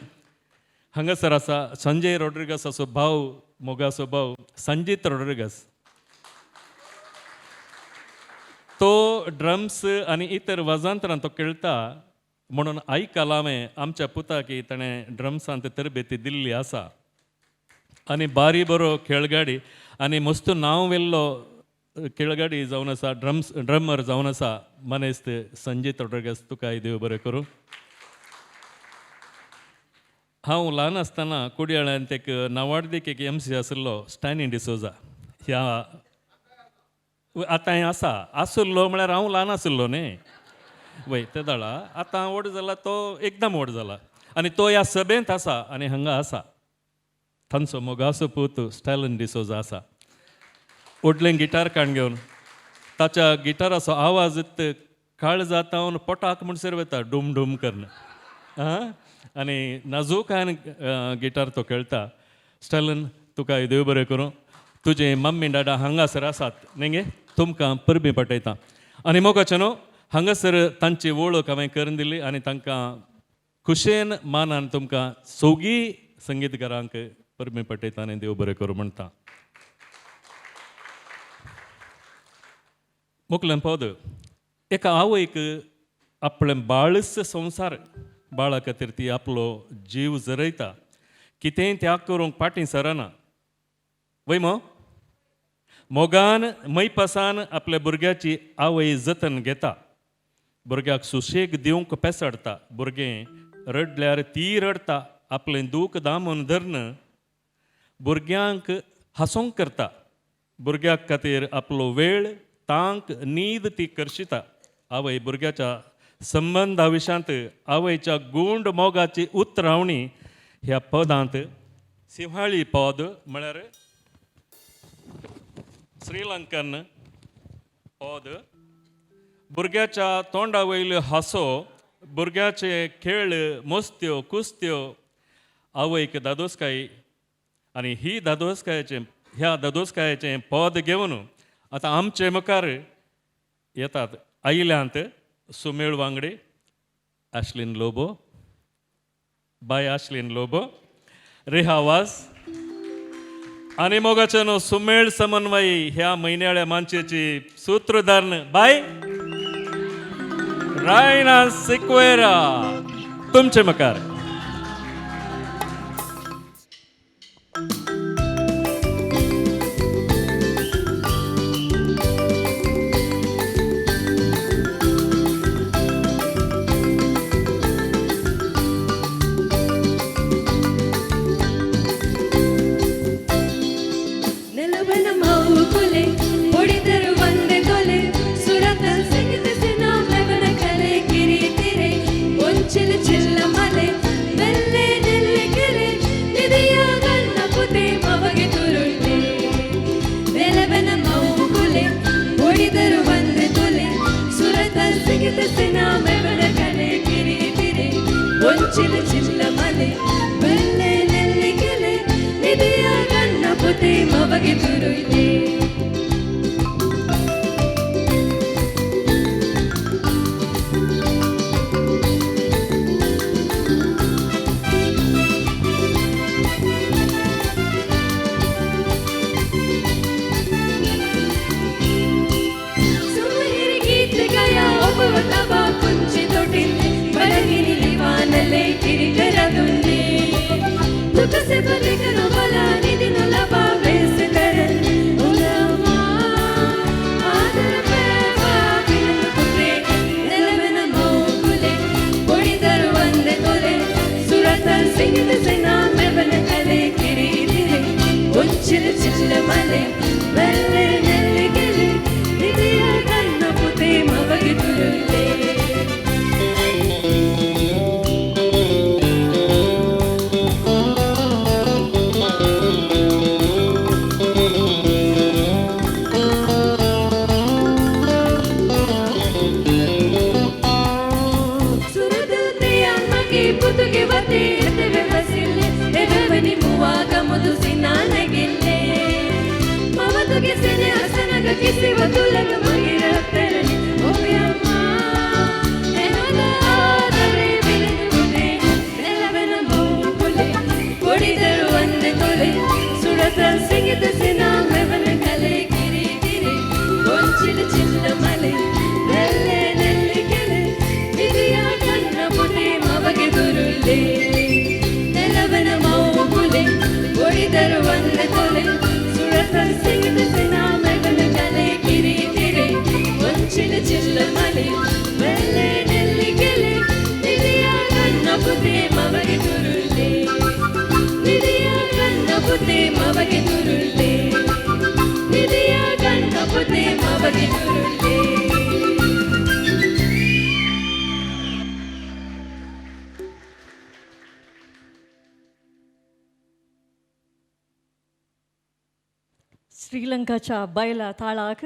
हांगासर आसा संजय रोड्रिगसाचो भाव, मोगाचो भाव संजीत रोड्रिगस. तो ड्रम्स आनी इतर वाजांतरां तो खेळटा म्हणून आयकलां हांवें आमच्या पुताक ताणें ड्रम्सांत तरबेती दिल्ली आसा. आनी बारी बरो खेळगाडी आनी मस्त नांव व्हेल्लो खेळगाडी जावन आसा, ड्रमर जावन आसा मानेस्त संजीत रोड्रिगस. तुकाय देव बरें करूं. हांव ल्हान आसतना कुडयाळ्यांत एक नावाडदीक एक एमसी आशिल्लो स्टॅनी डिसोजा. ह्या आतां आसा आशिल्लो म्हळ्यार हांव ल्हान आशिल्लो न्ही वय ते दाळा, आतां व्हड जाला तो, एकदम व्हड जाला आनी तो ह्या सभेंत आसा आनी हांगा आसा. तांचो मोगाचो पूत स्टॅलन डिसोजा आसा. व्हडलें गिटार काण घेवन ताच्या गिटाराचो आवाज काळजातावन पोटाक म्हणसर वता डूम डूम करून. आं, आनी नाजूकायन गिटार तो खेळटा. स्टॅलन तुका देव बरें करूं. तुजे मम्मी डाडा हांगासर आसात न्ही गे, तुमकां परबीं पाठयता. आनी मोगाचें न्हू हांगासर तांची वळख हांवें करून दिली आनी तांकां खुशेन मानान तुमकां सोगी संगीतकारांक परबीं पाठयता आनी देव बरें करूं म्हणटा. मुखलें पद एका आवयक आपलें बाळच संवसार, बाळा खातीर ती आपलो जीव जरयता, कितेंय त्याग करूंक फाटीं सरना. वय मो मोगान मैपासान आपल्या भुरग्याची आवय जतन घेता, भुरग्याक सुशेग दिवंक पेसडटा, भुरगें रडल्यार ती रडटा, आपलें दूख दामून धरून भुरग्यांक हांसोंक करता, भुरग्याक खातीर आपलो वेळ तांक न्हीद ती करशिता. आवय भुरग्याच्या संबंदा विशांत आवयच्या गुंड मोगाची उतरावणी ह्या पदांत. सिंहाळी पद म्हळ्यार श्रीलंकन पद. भुरग्याच्या तोंडा वयल्यो हांसो, भुरग्याचे खेळ, मस्त्यो कुस्त्यो आवयक दादोसकाय. आनी ही दादोसकायेचें ह्या दादोसकायेचें पद घेवन आतां आमचे मुखार येतात आयल्यांत सुमेळ वांगडी आश्लीन लोबो, बाय आश्लीन लोबो, रेहा वास आनी मोगाचे न्हू सुमेळ समन्वय ह्या म्हयन्याळ्या मानचेची सूत्रधारण बाय रायना सिक्वेरा तुमचे मुखार. ನೆಲವನ ಮಾವು ಕೊಲೆ ಹೊಡಿದರು ಒಂದೇ ತೊಲೆ ಸುರತಲ್ ಸಿಗಿದ ಮೆವನ ಕಲೆ ಕಿರಿತಿರೆ ಒಂಚಿಲ ಚಿಲ್ಲ ಮಲೆ ಮೆಲ್ಲೆ ನೆಲ್ಲೆ ಕೆರೆ ನಿಧಿಯ ಗನ್ನ ಪುತೆ ಮವಗೆ ತುರುಳ್ಳೆ. ನೆಲವನ ಮಾವು ಕೊಲೆ ಹೊಡಿದರು ಒಂದೇ ತೊಲೆ ಸುರತಲ್ ಸಿಗಿದ ಮೆವನ ಕಲೆ ಕಿರಿತಿರೆ ಒಂಚಿಲ ಚಿಲ್ಲ ಮಲೆ ಮೆಲ್ಲೆ ನೆಲ್ಲೆ ಕೆರೆ ನಿಧಿಯ ಗನ್ನ ಪುತೆ ಮವಗೆ ತುರುಳ್ಳೆ. सुमहिर गीत गया उपवतवा कुंज तोटिल्ले बरगिनि लिवानले किरिकरदुन्ने तुकसे बलिकनु बला निदिनु लबा वेस करन उलमा आदर पेवा बिननु कुते ನೆಲವನ ಮೌಕುಲೆ ಹೊಡಿದರು ಒಂದೇ ತೊಲೆ ಸುರತಲ್ ಸಿಂಗಿದ ಸೆನಾ ಮೆವನ ಕಲೆ ಕಿರಿದಿರೆ ಒಂಚಿಲ ಚಿಲ್ಲ ಮಲೆ ಮೆಲ್ಲೆ ನೆಲ್ಲೆ ಗೆಲೆ ನಿಧಿಯ ಕಣ್ಣ ಪುತೆ ಮವಗೆ ತುರುಳ್ಳೆ. ಸುರದೂತೆಯ ಮಗೆ ಪುತುಗೆ ವತೆ ಎತೆವೆ ವಸಿಲ್ಲೆ ಎವೆವನಿ ಮುವಾಗ ಮುದುಸಿ ನಾನಗಿಲ್ಲೆ ಮಮದುಗೆ ಸೆನೆ ಹಸನಗ ಕಿಸಿವ ತುಲಗ ಮಗಿರತ್ತರನೆ ಒಬ್ಯಮ್ಮ ಎನದ ಆದರೆ ಬಿಲನುದೆ ನೆಲವನ ಮೌಕುಲೆ ಹೊಡಿದರು ಒಂದೇ ತೊಲೆ ಸುರತ ಸಿಗಿದ ಸಿನ ಮೆವನ ಕಲೆ ಕಿರಿಕಿರಿ ಒಂಚಿಲ ಚಿಲ್ಲ ಮಲೆ ನೆಲ್ಲೆ ನೆಲ್ಲೆ ಕೆಲೆ ನಿಧಿಯ ಕಣ್ಣ ಪುತೆ ಮವಗೆ ತುರುಳ್ಳೆ. ನೆಲವನ ಮೌಕುಲೆ ಹೊಡಿದರು ಒಂದೇ ತೊಲೆ ಸುರತ ಸಿಗಿದ ಸಿನ ಮೆವನ ಕಲೆ ಕಿರಿಕಿರಿ ಒಂಚಿಲ ಚಿಲ್ಲ ಮಲೆ ಮೆಲ್ಲೆ ನೆಲ್ಲೆ ಕೆಲೆ ನಿಧಿಯ ಕಣ್ಣ ಪುತೆ ಮವಗೆ ತುರುಳ್ಳೆ. ನಿಧಿಯ ಕಣ್ಣ ಪುತೆ ಮವಗೆ ತುರುಳ್ಳೆ. ನಿಧಿಯ ಕಣ್ಣ ಪುತೆ ಮವಗೆ ತುರುಳ್ಳೆ. श्रीलंकाच्या बायला ताळाक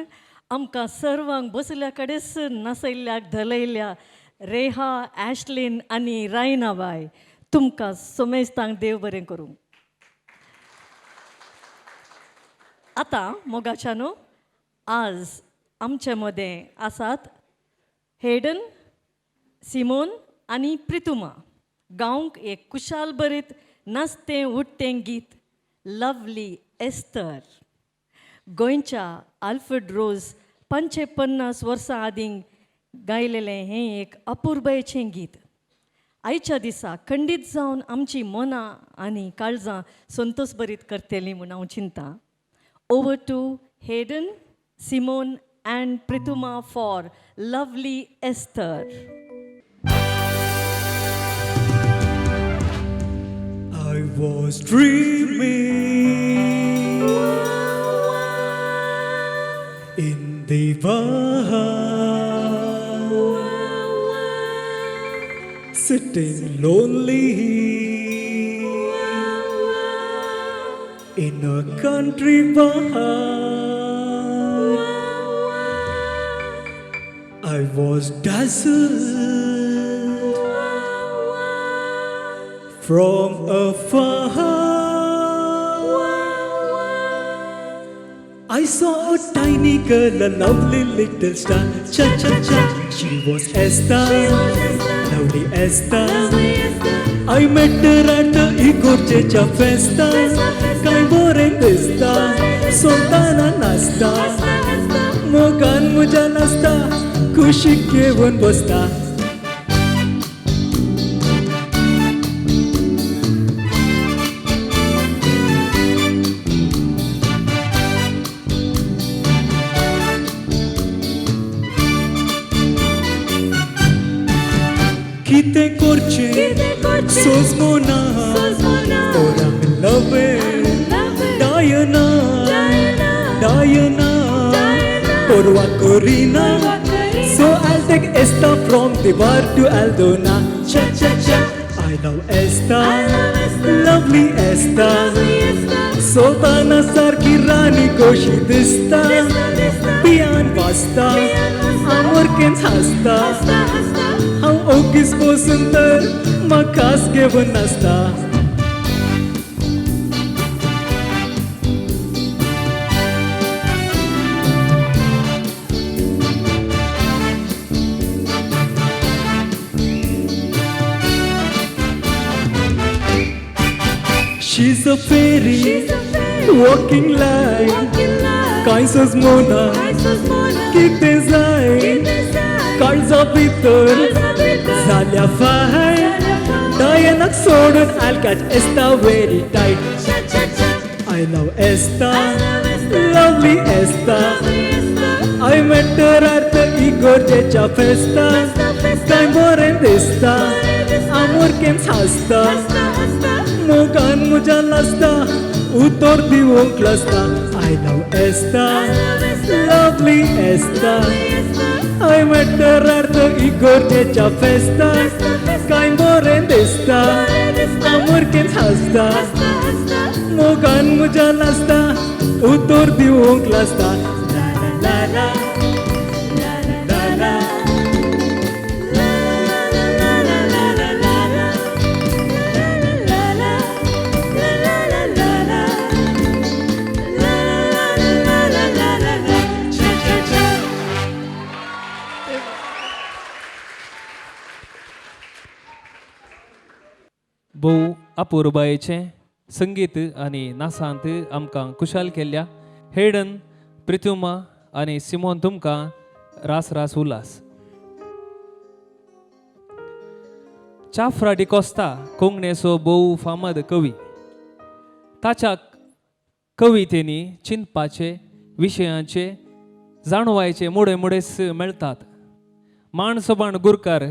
आमकां सर्वांक बसल्या कडेच नासयल्ल्याक धलयल्ल्या रेहा, ॲशलीन आनी रायनाबाय तुमकां समेस्तांक देव बरें करूं. आतां मोगाच्यानो आज आमचे मदें आसात हेडन, सिमोन आनी प्रितुमा. गावंक एक कुशाल बरीत नाचतें उठतें गीत लवली एस्तर. गोंयच्या आल्फ्रेड रोज 55 वर्सां आदीं गायलेलें हें एक अपुरबायेचें गीत. आयच्या दिसा खंडीत जावन आमची मनां आनी काळजां संतोश भरीत करतलीं म्हूण हांव चिंता. Over to Hayden, Simon and Prituma for lovely Esther. I was dreaming in the Bahar, sitting lonely in a country bar. I was dazzled from afar. I saw a tiny girl, a lovely little star. Cha cha cha, she was Esther, lovely Esther. I met her at the Igorchecha festa. Kai bore dista, Sultana nasta, Mogan muja nasta, कुशीक घेवन बसता. कितें करचें सोजमोना, Oh I'm in love with Diana, Diana, Porwa Corina. So I'll take Esther from the bar to Aldona. Cha cha cha, I love Esther, lovely Esther. Sultana सारखी राणी कशी दिसता, पियान वाजता, आमोरकेंच हांसता. हांव ओगीच बसून तर म्हाकाच घेवन नासता. She's a fairy, walking like कांय सोजमोना, कितें जाय काळजा भितर जाल्या फाय. डायनाक सोडून I'll catch Esther very tight. I love Esther, lovely Esther. I met her at the इगोर्जेच्या फेस्ता. कांय बरें दिसता, आमोरकेंच हांसता, मोगान म्हज्या लासता, उतर दिवंक लसता. I love Esther, lovely Esther. I met her at the इगोर्जेच्या फेस्ता. कांय बरें दिसता, आमोरकेंच हांसता, मोगान म्हज्या लासता, उतर दिवंक लसता. ला ला ला ला ला भोव अपुरबायेचें संगीत आनी नासांत आमकां खुशाल केल्ल्या हेडन, प्रिथुमा आनी सिमोन तुमकां रास रास उल्हास. चाफ्रा डिकोस्ता कोंकणेचो भोव फामाद कवी. ताच्या कवितेंनी चिंतपाचे विशयांचे जाणवायचे मोडे मोडेच मेळटात. माणसोबाण गुरकार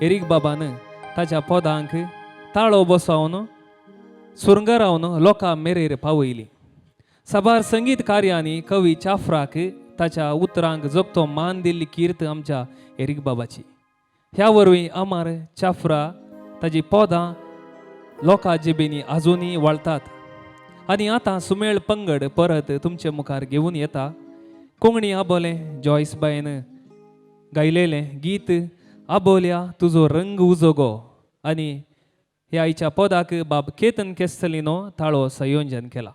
एरीक बाबान ताच्या पदांक ताळो बसोवन सुरंगरावन लोकां मेरेर पावयली. साबार संगीत कार्यांनी कवी चाफ्राक ताच्या उतरांक जगतो मान दिल्ली कीर्त आमच्या एरीक बाबाची. ह्या वरवीं अमर चाफ्रा ताजी पदां लोकां जिबेनी आजुनूय वळतात. आनी आतां सुमेळ पंगड परत तुमचे मुखार घेवन येता कोंकणी आबोलें जॉयस बायन गायलेलें गीत आबोल्या तुजो रंग उजो गो. आनी ह्या आयच्या पदाक बाब केतन केस्तलिनो ताळो संयोजन केला.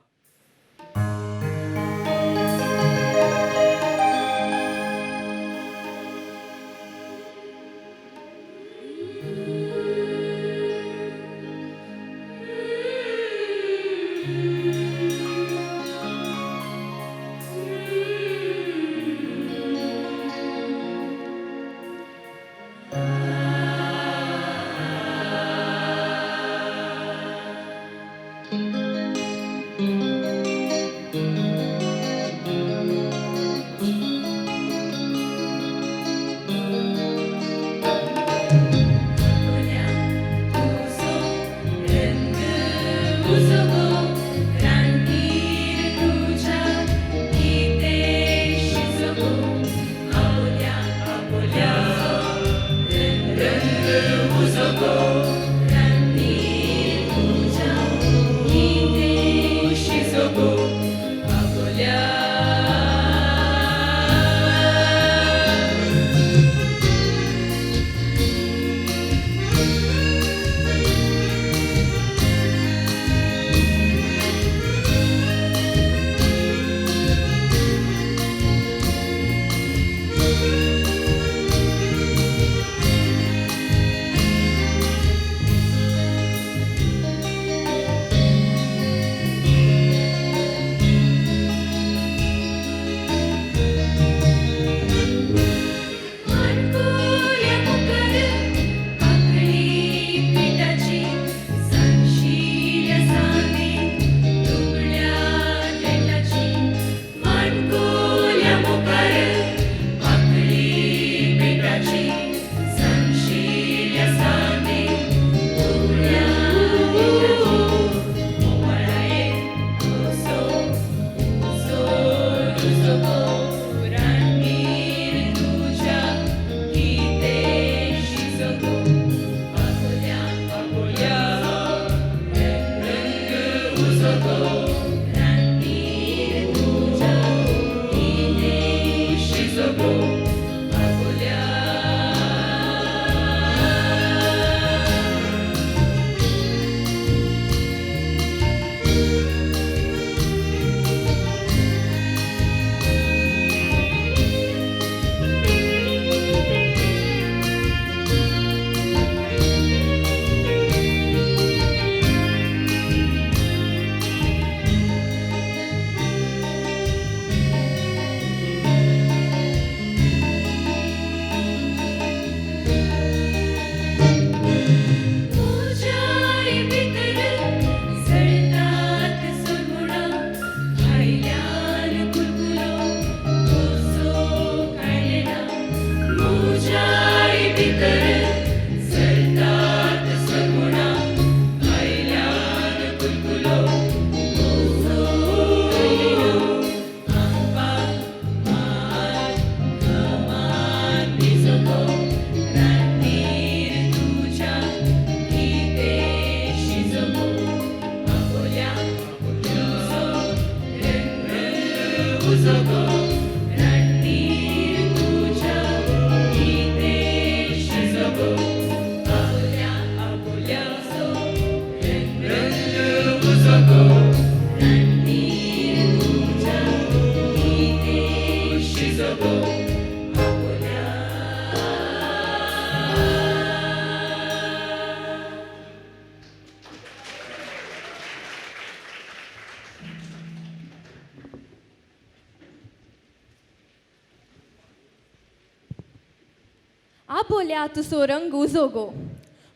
आबोल्या तुसो रंग उजोगो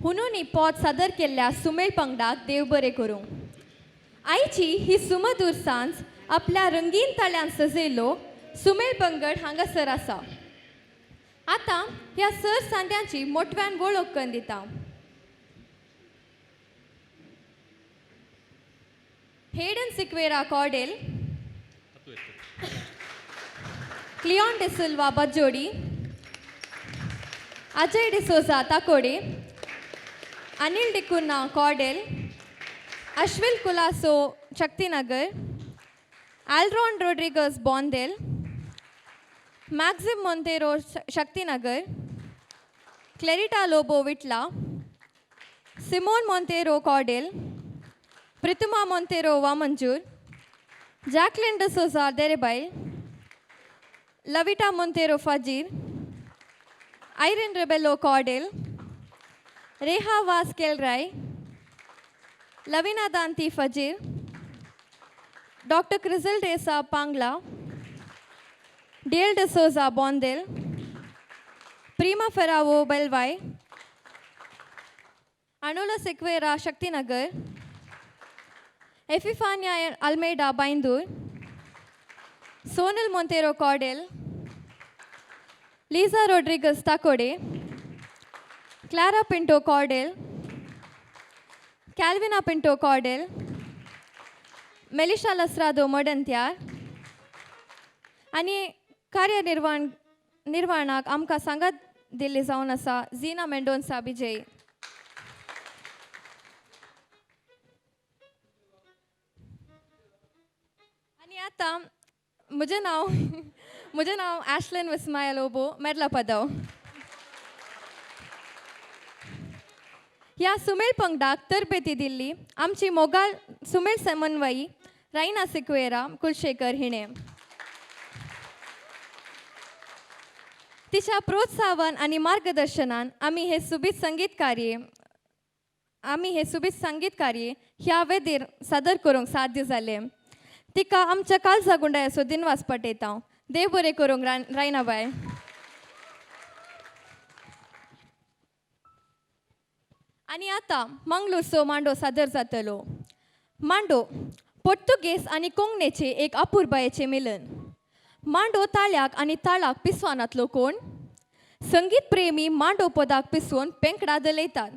हुनूनी पद सादर केल्ल्या सुमेळ पंगडाक देव बरें करूं. आयची ही सुमधूर सांज आपल्या रंगीन ताळ्यान सजयलो सुमेळ पंगड हांगासर आसा. आतां ह्या सर सांद्यांची मोटव्यान वळख करून दिता. Hayden Sequeira Cordel, Cleon D'Silva Bajjodi, Ajay D'Souza Takode, Anil D'Cunha Cordel, Ashwil Colaco Shaktinagar, Alron Rodrigues Bondel, Maxim Monteiro Shaktinagar, Clarita Lobo Vitla, Simon Monteiro Cordel, Prathima Monteiro Vamanjoor, Jacqueline D'Souza Derebail, Lavita Monteiro Fajir, Irene Rebello Cordel, Reha Vaz Kelrai, Lavina Danti Fajir, doctor Crizil D'Sa Pangla, Dale D'Souza Bondel, Prima Ferrao Belvai, Anula Sequeira Shaktinagar, Epiphania Almeida Byndoor, Sonal Monteiro Cordel, Liza Rodrigues Takode, Clara Pinto Cordel, Calvina Pinto Cordel, Melisha Lasrado Modantyar आनी कार्यनिर्वाण निर्वाणाक आमकां सांगात दिल्ली जावन आसा झिना मेंडोन्सा बिजय. आनी आतां म्हजें नांव एशलिन विस्माया लोबो मेडला पदव. ह्या सुमेळ पंगडाक तरबेती दिल्ली आमची मोगाळ सुमेळ समन्वयी रायना सिक्वेरा कुलशेखर हिणें. तिच्या प्रोत्साहन आनी मार्गदर्शनान आमी हे सुबीत संगीत कार्य ह्या वेदीर सादर करूंक साध्य जालें. तिका आमच्या काळजा गुंडायाचो दिनवास पटयता. देव बरें करूंक रायनाबाय. आनी आतां मंगळूरचो मांडो सादर जातलो. मांडो पोर्तुगेज आनी कोंकणीचे एक अपुरबायेचें मिलन. मांडो ताळ्याक आनी ताळाक पिसवानांतलो कोण संगीत प्रेमी मांडो पदाक पिसवून पेंकडां दलयतात.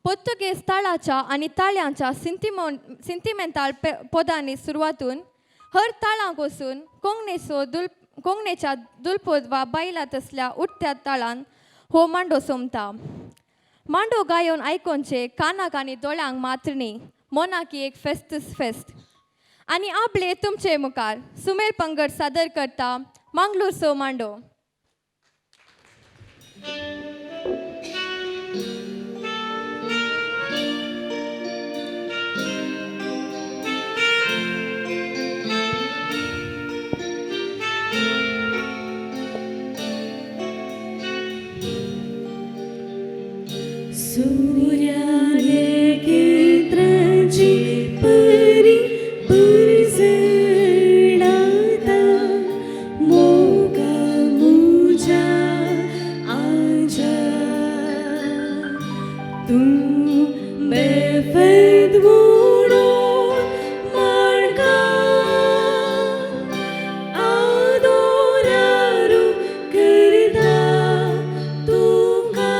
पोर्तुगेज ताळाच्या आनी ताळ्यांच्या सिंतिमेंताल पदांनी सुरवातून हर ताळांक वचून कोंकणीच्या दुलपोद वा बायलां तसल्या उडत्या ताळान हो मांडो सोमता. मांडो गायोन आयकोनचे कानाक आनी दोळ्यांक मात्र न्ही, मनाक एक फेस्तच फेस्त. आनी आपले तुमचे मुखार सुमेळ पंगड सादर करता मंगळूरचो मांडो. सूर्याले केत्राची परी परजळाता मोगा मुझा आजा तूं बेफद म्हणून माणका आदोरारू करता तुका.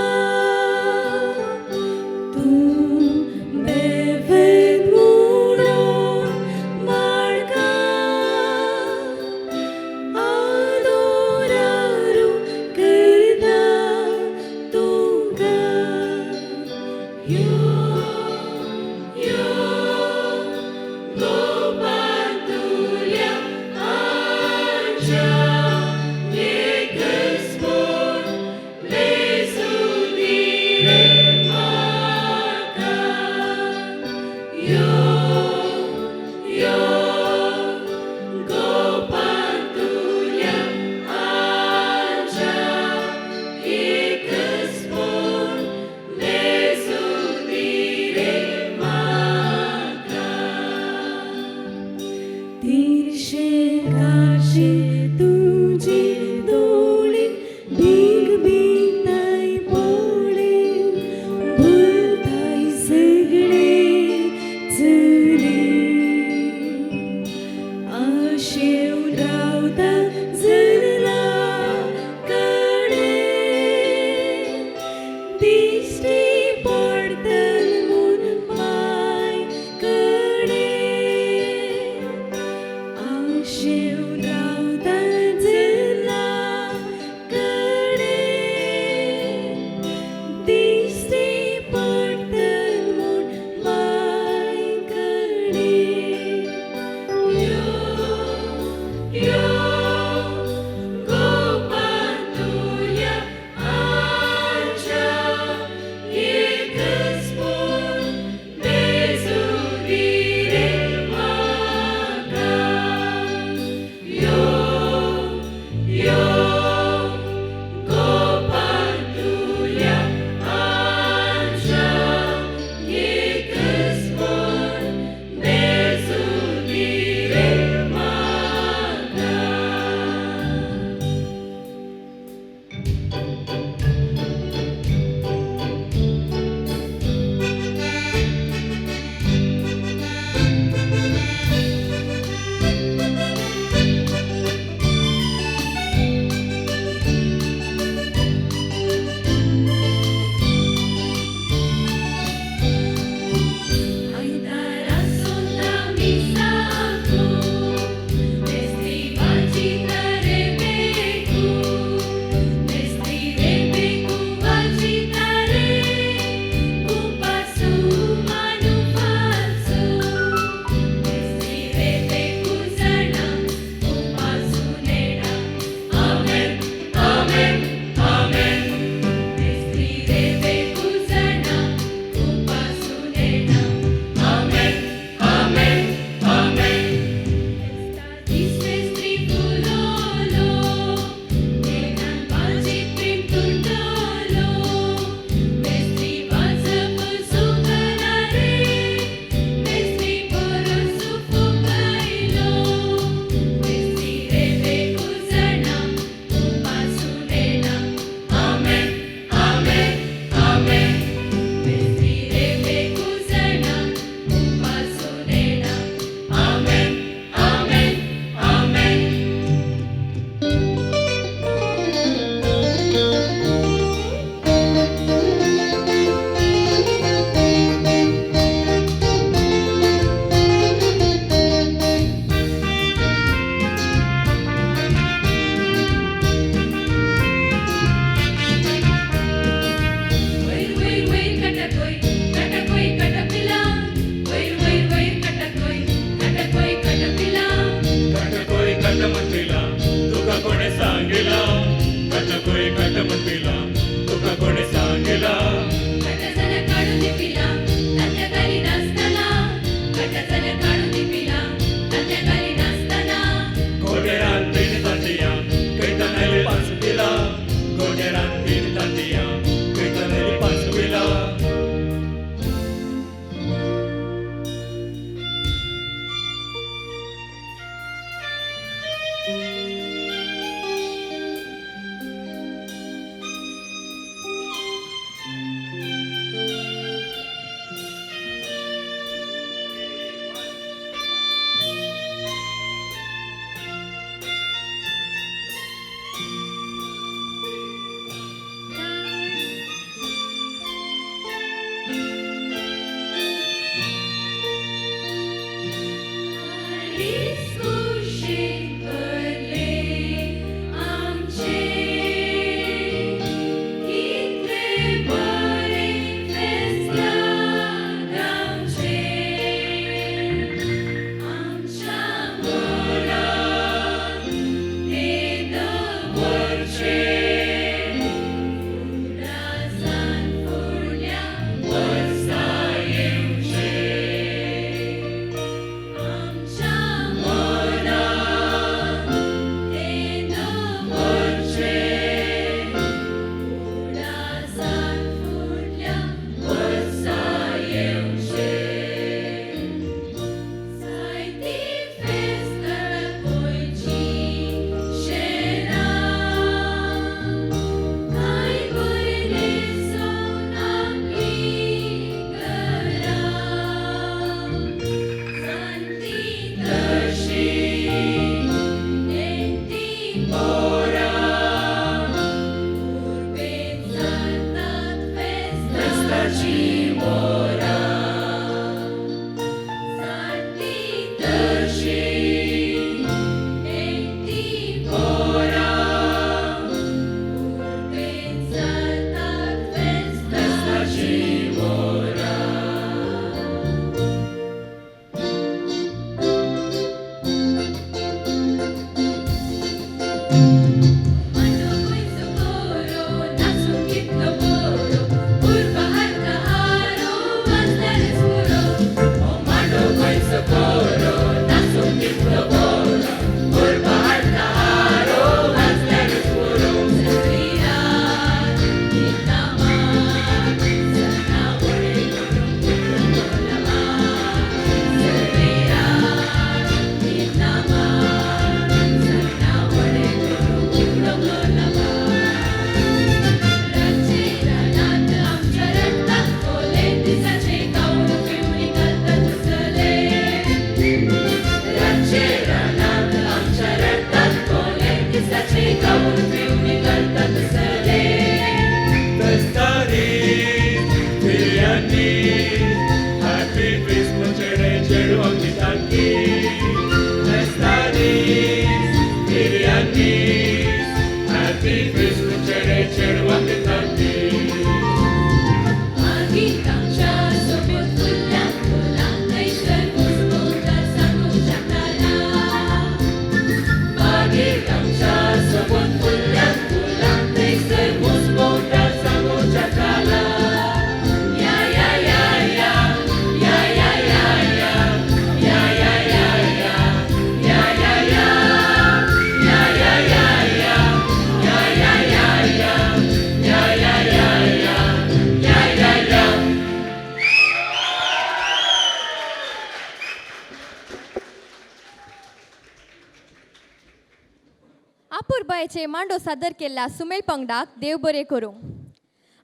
अपुरबायेचे मांडो सादर केल्ल्या सुमेल पंगडाक देव बरें करूं.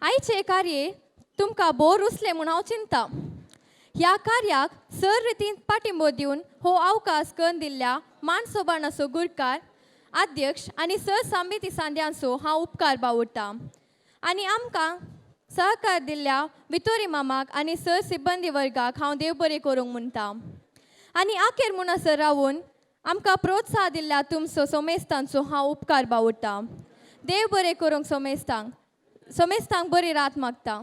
आयचे कार्य तुमकां बोर रुसलें म्हूण हांव चिंता. ह्या कार्याक सर रितीन पाठिंबो दिवन हो अवकाश करून दिल्ल्या मानसोबाणाचो गुरकार अध्यक्ष आनी सर समिती सांद्यांचो हांव उपकार बावडटा आनी आमकां सहकार दिल्ल्या वितोरी मामाक आनी सर सिब्बंदी वर्गाक हांव देव बरें करूंक म्हणटा. आनी आखेर म्हणसर रावून आमकां प्रोत्साह दिल्ल्या तुमचो सोमेस्तांचो हांव उपकार बावडटा. देव बरें करूंक सोमेस्तांक, सोमेस्तांक बरी रात मागता.